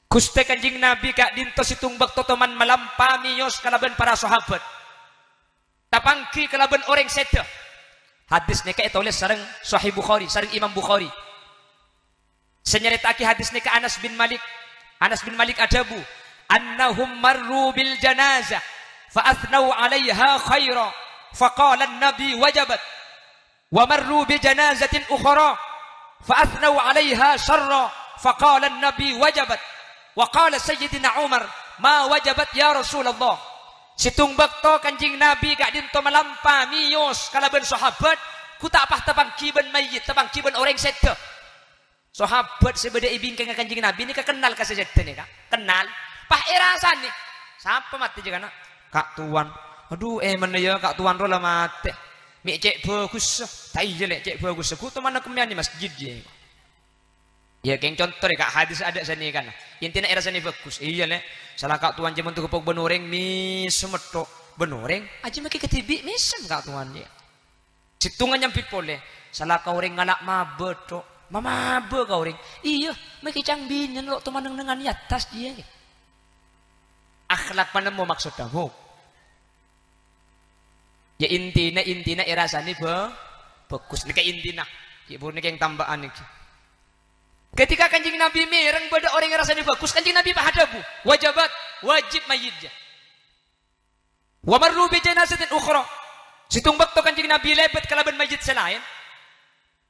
Ghustè Kanjeng Nabi ka'dhinto sèttong bâkto toman malam pamèyos kalabân para sahabat. Tapangghi kalabân orèng sèdhâ. Hadis nèka ètolès sareng Sahih Bukhari, sareng Imam Bukhari. Sè nyarèta'aghi hadis nèka Anas bin Malik. Anas bin Malik adhâbu, "Annahum marru bil janazah fa athnau 'alaiha khaira, fa qala an-nabi wajabat." Wa marru bi janazatin ukhra, fa athnau 'alaiha syarra, fa qala an-nabi wajabat. Wa qala Sayyidina Umar, "Ma wajabat ya Rasulullah?" Sèttong bâkto Kanjeng Nabi ka'dhinto malampa mèyos kalabân sahabat, ghu ta' pas tapangghi bân mayyit, tapangghi bân orèng sèdhâ. Sahabat sè bâdâ è bingkèngnga Kanjeng Nabi nèka kennal ka sè sèdhâ nèka. Kennal. Pas èrasanè. Sapa matè jâ kana'? Ka' Towan. Adhu, eh, mennè yâ, Ka' Towan rowa la matè. Mè' cè' bhâghussa. Ta' iyâ, Lè', cè' bhâghussa. Ghu tomanna kemmèyan è masjid, yâ. Yâ, kèng conto rè, Ka', hadis adâ' sanèkana. Intina èrasanè bhâghus. Iyâ, Lè'. Sala Ka' Towan jâman togepok bân orèng, mèsem metto. Bân orèng, ajâ makè kadhibi', mèsem Ka' Towan, yâ. Sèttongnga nyambi polè, sala ka orèng ngala' mabâ, Cok. Mamabâ ka orèng. Iyâ, makè cang binèn lo' toman neng-nengngan è attas jiyâ, yâ. Akhlak panemmo maksodda, Bu. Yâ, intina, intina èrasanè bhâ-, bhâghus. Nèka intina. Yâ, Bu, nèka yang tamba'an nèka. Ketika Kanjeng Nabi mèreng bâdâ orèng èrasanè bhâghus, Kanjeng Nabi pas adhâbu, "Wajabat, wajib mayyit, jâ." "Wa marru bi janazatin ukhra." Sèttonga bâkto Kanjeng Nabi lèbât kalabân mayyit sè laèn.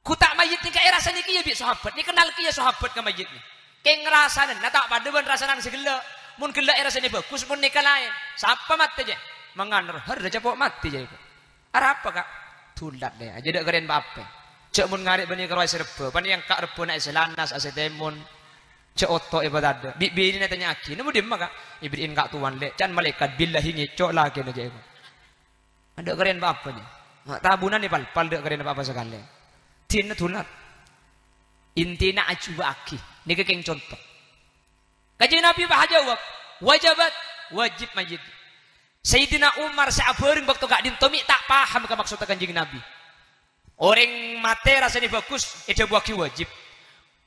Ghu ta' mayyit nèka èrasanè kèya bi' sahabat, nèka kennal kèya sahabat ka mayyit nè. Kèng rasananna ta' padâ bân rasananna sè ghellâ'. Mon ghellâ' èrasanè bhâghus, mon nèka laèn. Sapa matè, jâ? Mangan roh, har capo' matè, jâ, èko. Arapa, Ka'? Dulat, Lè'. Ajâ dâ' karèn pa-apa. Jâ' mon ngarè' bânnè karo aèssè rebbhâ, panèka èngka' rebbhâna aèssè Lannas, aèssè Tèmon. Jâ' oto èpatadâ'. Bi'-binèna ètanya'aghi, "Nemmo dimma, Ka'?" "Èberri'in Ka' Towan, Lè'." "Can malaèkat billahi ngèco' lakèna," jâ' èko. Adâ' karèn pa-apa, jâ'. Ma' tabunanna èpalpal, dâ' karèn pa-apa sakalè. Dinna dulat. Intina ajhubâ'aghi. Nèka kèng conto. Kanjeng Nabi pas ajâwâb, "Wajabat, wajib mayyit." Sayyidina Umar sè abhâreng bâkto ka'dinto mè' ta' paham ka maksodda Kanjeng Nabi. Orèng matè rasanè bhâghus, èdhâbuwâghi wajib.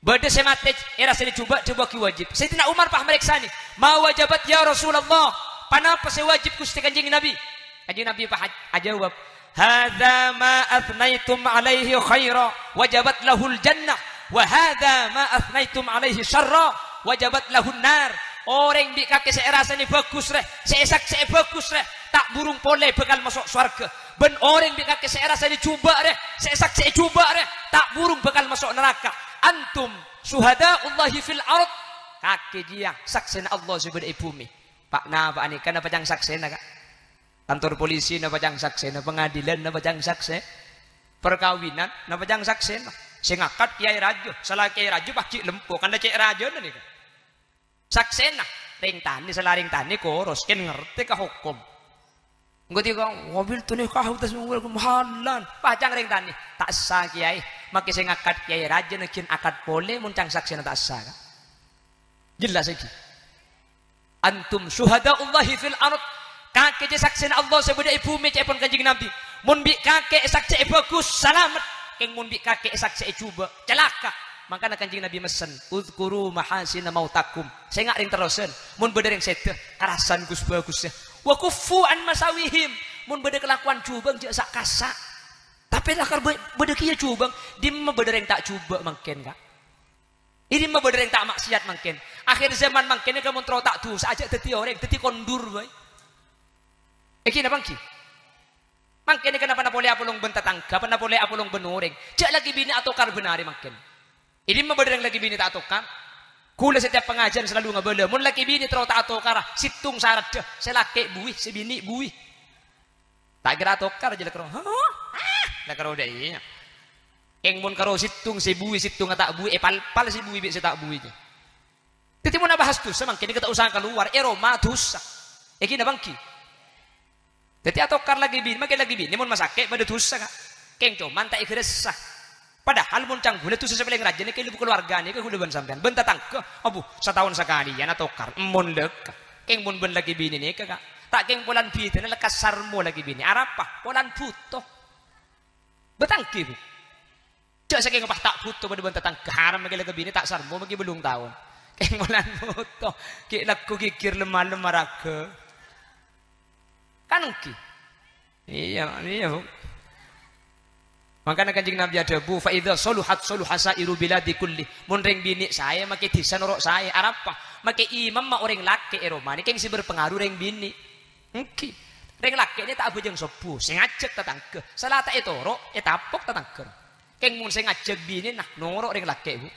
Bâdâ sè matè èrasanè jhubâ', dhâbuwâghi wajib. Sayyidina Umar pas marèksanè, "Ma wajabat ya Rasulullah? Ponapa sè wajib, Ghustè Kanjeng Nabi?" Kanjeng Nabi pas aj-, ajâwâb, "Hadza ma athnaitum alaihi khaira, wajabat lahul jannah, wa hadza ma athnaitum alaihi syarra, wajabat lahun nar." Orèng bi' kakè sè èrasanè bhâghus rè, sè èsaksè'è bhâghus rè, ta' burung polè bhâkal maso' sowarghâ. Bân orèng bi' kakè sè èrasanè jhubâ' rè, sè èsaksè'è jhubâ' rè, ta' burung bhâkal maso' naraka. "Antum syuhada'ullahi fil ard." Kakè jiyâ saksèna Allah sè bâdâ è bhumè. Pa'-napa anèka napa cang saksèna, Ka'? Kantor polisi napa cang saksèna, pengadilan napa cang saksè, perkawinan napa cang saksèna. Sè ngakad kèyaè rajâ, sala kèyaè rajâ pas ghi' lempo, kan la cè' rajâna nèka. Saksèna, rèng tanè, sala rèng tanè koros, kèng ngartè ka hokom. Engko' dhika, "Wabil tunikah utas mahallan." Pas cang rèng tanè, "Ta' essa, Kèyaè. Makè sè ngakad kèyaè rajâna ghi' akad polè, mon cang saksèna ta' essa, Ka'." Jelas ghi? "Antum syuhada'ullahi fil ard." Kakè jiyâ saksèna Allah sè bâdâ è bhumè, ca'èpon Kanjeng Nabi. Mon bi' kakè èsaksè'è bhâghus, salamet. Kèng mon bi' kakè èsaksè'è jhubâ', calaka'. Mangkana Kanjeng Nabi messen, "Udzkuru mahasina mautakum." Sènga' rèng terrosan. Mon bâdâ rèng sèdhâ, karasan ghus-bhâghussâ. "Wa kuffu an masawihim." Mon bâdâ kalakowan jhubâ', jhâ' sa'-kassa'. Tapè lakar bâ-, bâdâ kèya jhubâ', dimma bâdâ rèng ta' jhubâ' mangkèn, Ka'? È dimma bâdâ rèng ta' maksiat mangkèn? Akhir zaman mangkèn nèka mon terro ta' dhusa, jhâ' dhâddhi orèng, dhâddhi kondur bhâi. Èngghi napa èngghi? Mangkèn nèka napa-napa polè apolong bân tatangghâ, napa-napa polè apolong bân orèng. Jhâ' lakè binè atokar bân arè mangkèn. È dimma bâdâ rèng lakè binè ta' atokar? Kaulâ setiap pangajiyân salalu ngabâlâ, mon lakè binè terro ta' atokara, sèttong saradhâ, sè lakè' buwi, sè binè' buwi. Ta' kèra atokar jâ la karo. Hah? Ah, la karo dâ' iyâ. Kèng mon karo sèttong sè buwi, sèttongnga ta' buwi, èpalpal sè buwi bi' sè ta' buwi jâ. Dhâddhi mon abahas dhusa, mangkèn nèka ta' osa kalowar, è roma dhusa. È ghi napa ènggi? Dhâddhi atokar lakè binè, makè lakè binè mon masakè' padâ dhusa, Ka'. Kèng coma ta' èghâressa. Padahal mon cangghulla dhusa sè palèng rajâ nèka è lubuk kaluwarga nèka kaulâ bân sampèyan. Bân tatangghâ, abbhu, sataon sakalèyan atokar, mon lèka. Kèng mon bân lakè binè nèka, Ka'. Ta' kèng polana bhidhâna lekkas sarmo lakè binè. Arapa? Polana bhuto. Bâtanggi, Bu. Jâ' sakèng pas ta' bhuto padâ bân tatangghâ, haram makè lakè binè ta' sarmo makè bâllung taon. Kèng polana bhuto, ghi' lagghu ghighir lem-malem maraga. Kan ènggi? Iyâ, iyâ, Bu. Mangkana Kanjeng Nabi adhâbu, "Fa idza saluhat saluha sa'iru biladi kulli." Mon rèng binè' saè, makè dhisa noro' saè. Arapa? Makè imamma orèng lakè' è roma nèka kèng sè berpengaruh rèng binè'. Ènggi. Rèng lakè' nè ta' abhâjâng sobbhu, sè ngajhâk tatangghâ. Sala ta' ètoro', ètapok tatangghâ. Kèng mon sè ngajhâk binèna, noro' rèng lakè', Bu.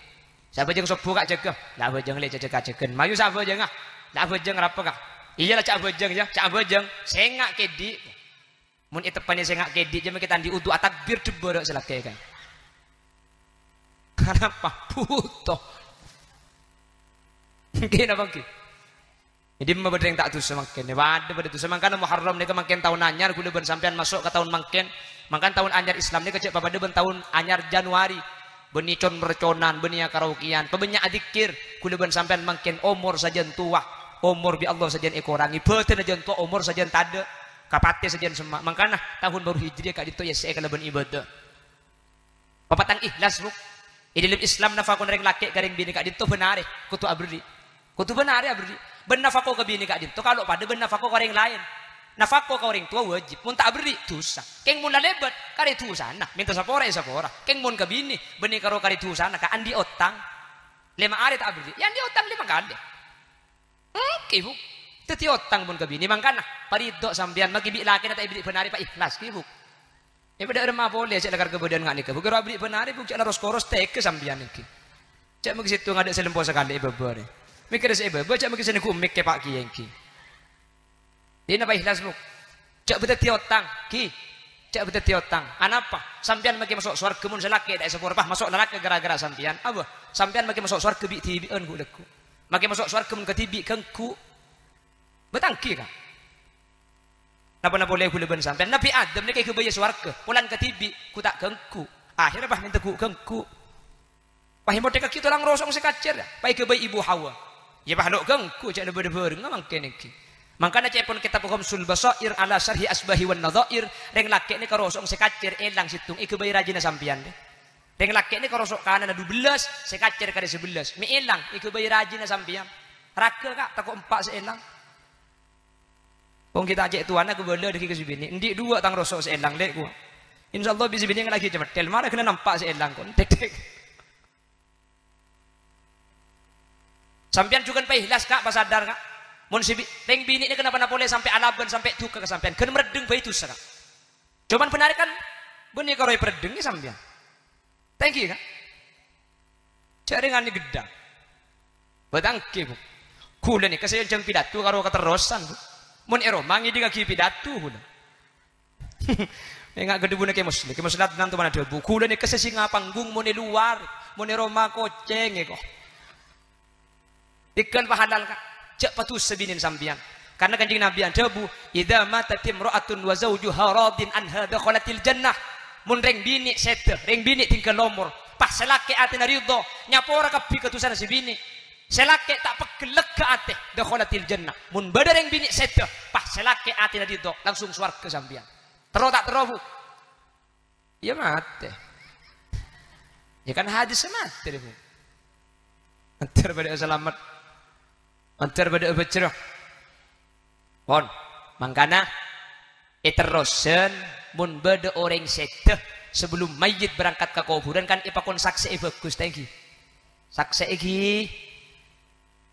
Sè abhâjâng sobbhu ka' jâgâ, la abhâjâng lè' jâ-, jâgâ-jâgân. Mayu sè abhâjângnga, la abhâjâng arapa, Ka'? Iyâ la jâ' abhâjâng, yâ, jâ' abhâjâng. Sènga' kèdhi'. Mon èteppanè sènga' kèdhi', jâ' makè ta' andi' wudu, atabbir dâbbhârâ' sè lakè', Ka'. Arapa? Bhuto. Ènggi napa ènggi? È dimma bâdâ rèng ta' dhusa mangkèn? È bâdâ, bâdâ dhusa. Mangkana Muharram nèka mangkèn taon anyar, kaulâ bân sampèyan maso' ka taon mangkèn. Mangkana taon anyar Islam nèka jâ' papadâ bân taon anyar Januari. Bânnè con-merconan, bânnè ya-karaokèyan, pabânnya' adzikkèr. Kaulâ bân sampèyan mangkèn omor sajân towa, omor bi' Allah sajân èkorangè, bâdânna jân towa, omor sajân tadâ', kapatè sajân semma'. Mangkana taon baru Hijriyah ka'dinto èyessè'è kalabân ibâdâ. Papatang ihlas, Bu. È dâlem Islam, nafakona rèng lakè' ka rèng binè ka'dinto bân arè kodhu aberri'. Kodhu bân arè aberri'. Bân nafako ka binè ka'dinto kalo' padâ bân nafako ka orèng laèn. Nafako ka orèng towa wajib. Mon ta' aberri', dhusa. Kèng mon la lèbât, karè dhusana. Mènta sapora, èsapora. Kèng mon ka binè, bânnè karo karè dhusana, Ka', andi' otang. Lèma arè ta' aberri'. Yâ andi' otang lèma kalè. Ènggi, Bu. Dhâddhi otang mon ka binè. Mangkana, paridho sampèyan, makè bi' lakèna ta' èberri' bân arè, pa' ihlas, ghi, Bu. È bâdâ rèmma polè, jâ' la kar kabâdâ'ân nga' nèka. Bu, kèra aberri' bân arè, Bu, jâ' la ros-koros tèghâ sampèyan ènggi. Jâ' makè sèttong adâ' sè lempo sakalè è bâbâ rè. Mèkkèrè sè è bâbâ, jâ' makè sè nèghu' mèk è pa' kèya ènggi. Dina pa' ihlas, Bu. Jâ' bâdâddhi otang, ghi. Jâ' bâdâddhi otang. Anapa? Sampèyan makè maso' sowarghâ mon sè lakè' ta' èsapora, pas maso' naraka ghârâ-ghârâ sampèyan. Apa? Sampèyan makè maso' sowarghâ bi'-dhibi'ân ghu' lagghu'. Makè maso' sowarghâ mon kadhibi' ganggu. Bâtanggi, Ka'. Napa-napa polè kaulâ bân sampèyan. Nabbhi Adam nèka èghâbâyâ sowarghâ, polana kadhibi', ghu ta' ganggu. Akhèrra pas mènta ghu-, ganggu. Pas èmodhèkaghi tolang rosong sè kacèr, pas èghâbây Ibu Hawa. Yâ pas lo' ganggu, jâ' la bâdâ bhârengnga mangkèn ènggi. Mangkana ca'èpon kètab Ghamsul Basair ala Syarhi Asbahi wan Nadhair, rèng lakè' nèka rosong sè kacèr èlang sèttong èghâbây rajina sampèyan, dâ. Rèng lakè' nèka roso' kananna dubellâs, sè kacèr karè sabellâs. Mè' èlang, èghâbây rajina sampèyan. Raghâ, Ka', tako' empa' sè èlang. Wong kita cè' towana kabâlâ dâggi' ka sè binè'. Endi' duwâ' tang roso' sè èlang, lè', kowa. Insyaallah bi' sè binè' ngala' ghi' cemethel. Mara ghânna nampa' sè èlang, kon. Tek, tek. Sampèyan jhughân paihlas, Ka', pasadar, Ka'. Mon sè bi-, rèng binè' nèka napa-napa polè sampè' alabân, sampè' duka ka sampèyan. Ghân maraddheng bhâi dhusa, Ka'. Coma bân arè kan bânnè karo èparaddhengngè sampèyan. Thank you, Ka'. Jhâ' rèng anè ghâddhâng. Bâtanggi, Bu. Ghulâ nèka sè èonjhâng pidato karo katerrosan, Bu. Mon è roma ngèdhingngaghi pidato ghulâ. Enga' ghâdhâbuna Kè Muslim. Kè Muslim Adnan toman adhâbu, "Ghulâ nèka sè sènga' panggung mon è lowar, mon è roma kocèng è ko." Tèghâl pahalal, Ka'. Jhâ' padhusa binèna sampèyan. Karna Kanjeng Nabi adhâbu, "Idza matat imra'atun wa zawjuha radin anha dakhalatil jannah." Mon rèng binè' sèdhâ, rèng binè' tèngghâl omor, pas sè lakè' atèna ridho, nyapora kabbhi kadhusana sè binè'. Sè lakè' ta' pegghel lega atè, dakhalatil jannah. Mon bâdâ rèng binè' sèdhâ, pas sè lakè' atèna ridho, langsung sowarghâ sampèyan. Terro ta' terro, Bu? Iyâ matè. Iyâ kan hadis matè, Bu. Mandhâr bâdâ salamet. Mandhâr bâdâ bhâjhrâ. Pon. Mangkana, èterrosan, mon bâdâ orèng sèdhâ, sebelum mayyit berangkat ka kobhurân, kan èpakon saksè'è bhâghus, ta' ènggi? Saksè'è ghi.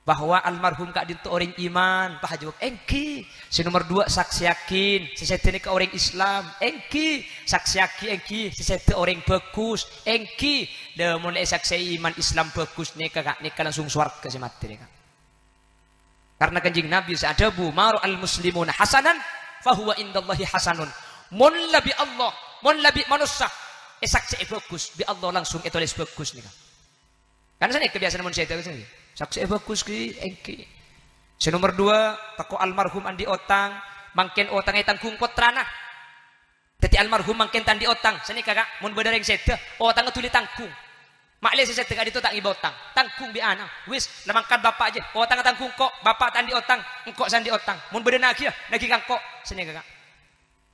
Bahwa almarhum ka'dinto orèng iman, pas ajâwâb, "Ènggi." Sè nomer duwâ', saksèyaghi sè sèdhâ nèka orèng Islam, "Ènggi." Saksèyaghi ènggi sè sèdhâ orèng bhâghus, "Ènggi." Lah, mon la èsaksè'è iman Islam bhâghus nèka, Ka', nèka langsung sowarghâ sè matè nèka. Karna Kanjeng Nabi sè adhâbu, "Ma ra'al muslimuna hasanan, fahuwa indallahi hasanun." Mon la bi' Allah, mon la bi' manossa, èsaksè'è bhâghus, bi' Allah langsung ètolès bhâghus nèka. Kan sanèka biyasana mon sèdhâ, kan sanèka. Saksè'è bhâghus ghi, èngghi. Sè nomer duwâ', tako' almarhum andi' otang, mangkèn otangnga ètangghung pottrana. Dhâddhi almarhum mangkèn ta' andi' otang, sanèka, Ka', mon bâdâ rèng sèdhâ, otangnga dhuli tangghung. Ma'lè sè sèdhâ ka'dinto ta' ngibâ otang, tangghung bi' ana'. Wis, la mangkat bapa' jâ, otangnga tangghung ko', bapa' ta' andi' otang, engko' sè andi' otang. Mon bâdâ naghiyâ, naghi ka engko', sanèka, Ka'.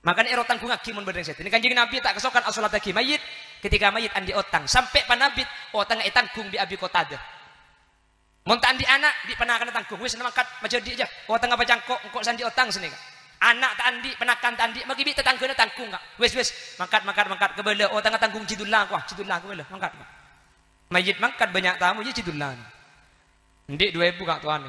Mangkana èro tanggungngaghi mon bâdâ rèng sèdhâ. Nèka Kanjeng Nabi ta' kasokan asolataghi mayyit, ketika mayyit andi' otang. Sampè' panabit, otangnga ètangghung bi' abi Qatadah. Mon ta' andi' ana', bi' panakana tangghung. Wis, mangkat, majâdi' jâ. Otangnga pacangko', engko' sè andi' otang sanèka. Ana' ta' andi', panakan ta' andi', maghi bi' tatangghâna tangghung, Ka'. Wis, wis, mangkat, mangkat, mangkat. Kabâlâ, otangnga tangghung Jidulla, kowa, Jidulla, kabâlâ, mangkat, Ka'. Mayyit mangkat bânnya' tamoy, iyâ Jidulla. Andi' duwâ èbu, Ka', towana.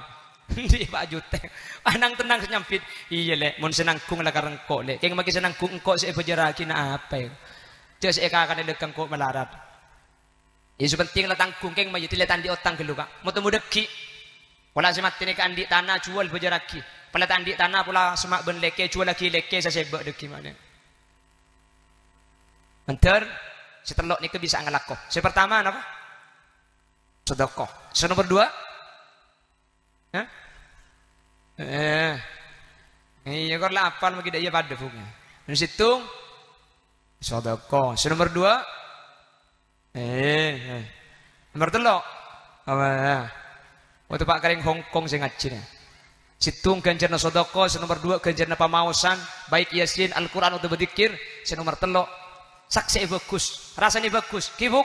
Andi' pa' juta. Anang-tennang sè nyambit. Iyâ, Lè', mon sè nangghung la karè engko', Lè'. Kèng maghi sè nangghung engko' sè èbhâjârraghi, na' apa, yâ? Jâ' sè èkakanè lè' ka engko' malarat. Iyâ, sè pentèng la tangghung, kèng mayyit la ta' andi' otang ghâllu, Ka'. Mo-, tamo dhâggi'. Pola sè matè nèka andi' tana, jhuwâl bhâjârraghi. Pola ta' andi' tana, pola semma' bân lèkè, jhuwâllaghi lèkè sè sèbâ dhâggi' ma'lè. Mandhâr, sè tello' nèka bisa ngalako. Sè partama napa? Sedekah. Sè nomer duwâ'? Hah? Eh. Iyâ, kor la apal maghi dâ' iyâ padâ, Bu. Sè sèttong, sedekah. Sè nomer duwâ'? Eh, eh. Nomer tello'? Apa? Waktu pa' karèng Hongkong sè ngajhi, nè. Sèttong ghânjhârânna sedekah, sè nomer duwâ' ghânjhârânna pamaosan, baik Yasin, Al-Qur'an, otabâ dzikir, sè nomer tello', saksè'è bhâghus, rasanè bhâghus, ghi, Bu'.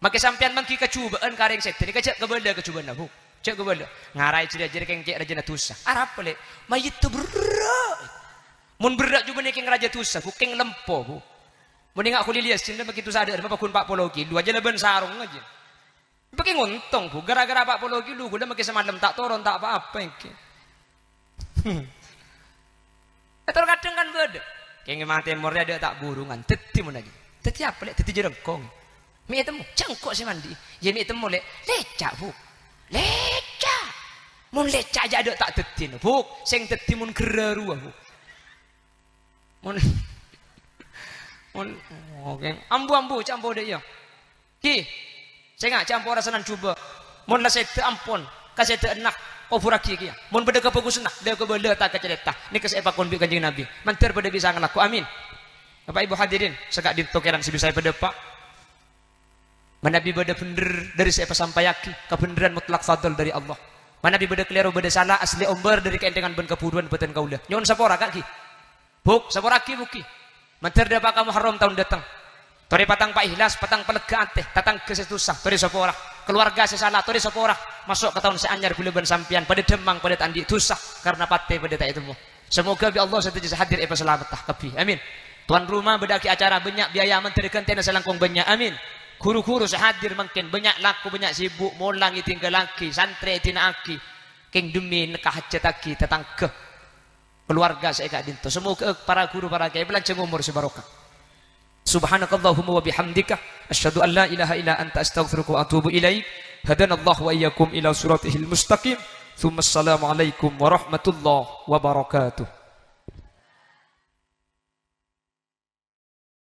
Makè sampèyan mangghi kajhubâ'ân ka rèng sèdhâ nèka jhâ' kabâlâ kajhubâ'ânna, Bu'. Jhâ' kabâlâ. Ngarai jârèya-jârèya kèng cè' rajâna dhusa. Arapa, Lè'? Mayyit tè berrâ'. Mon berrâ' jhubâ nèka kèng rajâ dhusa, Bu', kèng lempo, Bu'. Mon enga' Kholil Yasin, la makè dhusa adâ' remma paggun pa' polo kilo, ajâ la bân sarong ajâ. Makè ngontong, Bu', gara-gara pa' polo kilo, ghulâ makè samalem ta' toron, ta' pa-apa ènggi. Tor kadhâng kan bâdâ. Kèng matè morè adâ' ta' burungan. Dhâddhi mon ajâ. Dhâddhi apa, Lè'? Dhâddhi jârângkong. Mè' ètemmo, jâ' engko' sè mandi'i. Iyâ mè' ètemmo, Lè'. Lèca', Bu'. Lèca'. Mon lèca' jâ' adâ' ta' dhâddhina, Bu'. Sèng dhâddhi mon ghârâ rowa, Bu'. Mon, mon, oke. Ambu-ambu, jâ' ambu dâ' iyâ. Ghi, sènga' jâ' ampo rasanan jhubâ'. Mon la sèdhâ ampon, kasèdhâ'ânna kobhurraghi kèya. Mon bâdâ kabhâghusânna, la kabâlâ ta' kacalèta. Nèka sè èpakon bi' Kanjeng Nabi. Mandhâr padâ bisa ngalako. Amin. Bapak Ibu hadirin, sè ka'dinto kèran sè bisa èpadâpa'. Manabi bâdâ bhendher dâri sè èpasampayyaghi, kabhendherran mutlak fadl dâri Allah. Manabi bâdâ kalèro, bâdâ sala, asli ombâr dâri kaèntengan bân kabhuruwân bâdân kaulâ. Nyo'on sapora, Ka', ghi. Bu', sapora'aghi, Bu', ghi. Mandhâr dâpa' ka Muharram taon dâteng. Torè patang pa' ihlas, patang palegghâ atè, tatangghâ sè dhusa, torè sapora. Kalowarga sè sala, torè sapora. Maso' ka taon sè anyar ghulâ bân sampèyan padâ dhâmmang, padâ ta' andi' dhusa, karna patè padâ ta' ètemmo. Samoghâ bi' Allah sadhâjâ sè hadir èpasalamettâ kabbhi. Amin. Tuan rumah bâdâ'aghi acara bânnya' biaya mandhâr ghântèna sè langkong bânnya'. Amin. Ghuru-ghuru sè hadir mangkèn bânnya' lako, bânnya' sibuk, molang ètingghâllaghi, santrè èdina'aghi. Kèng dhemmi nèka hajhâttaghi tatangghâ. Kalowarga sè è ka'dinto. Samoghâ para ghuru, para kèyaè palanjhâng omor sè barokah. Subhanakallahumma wa bihamdika, asyhadu an la ilaha illa anta, astaghfiruka wa atubu ilaik. Hadanallahu wa iyyakum ila siratihil mustaqim. Tsumma assalamualaikum warahmatullahi wabarakatuh.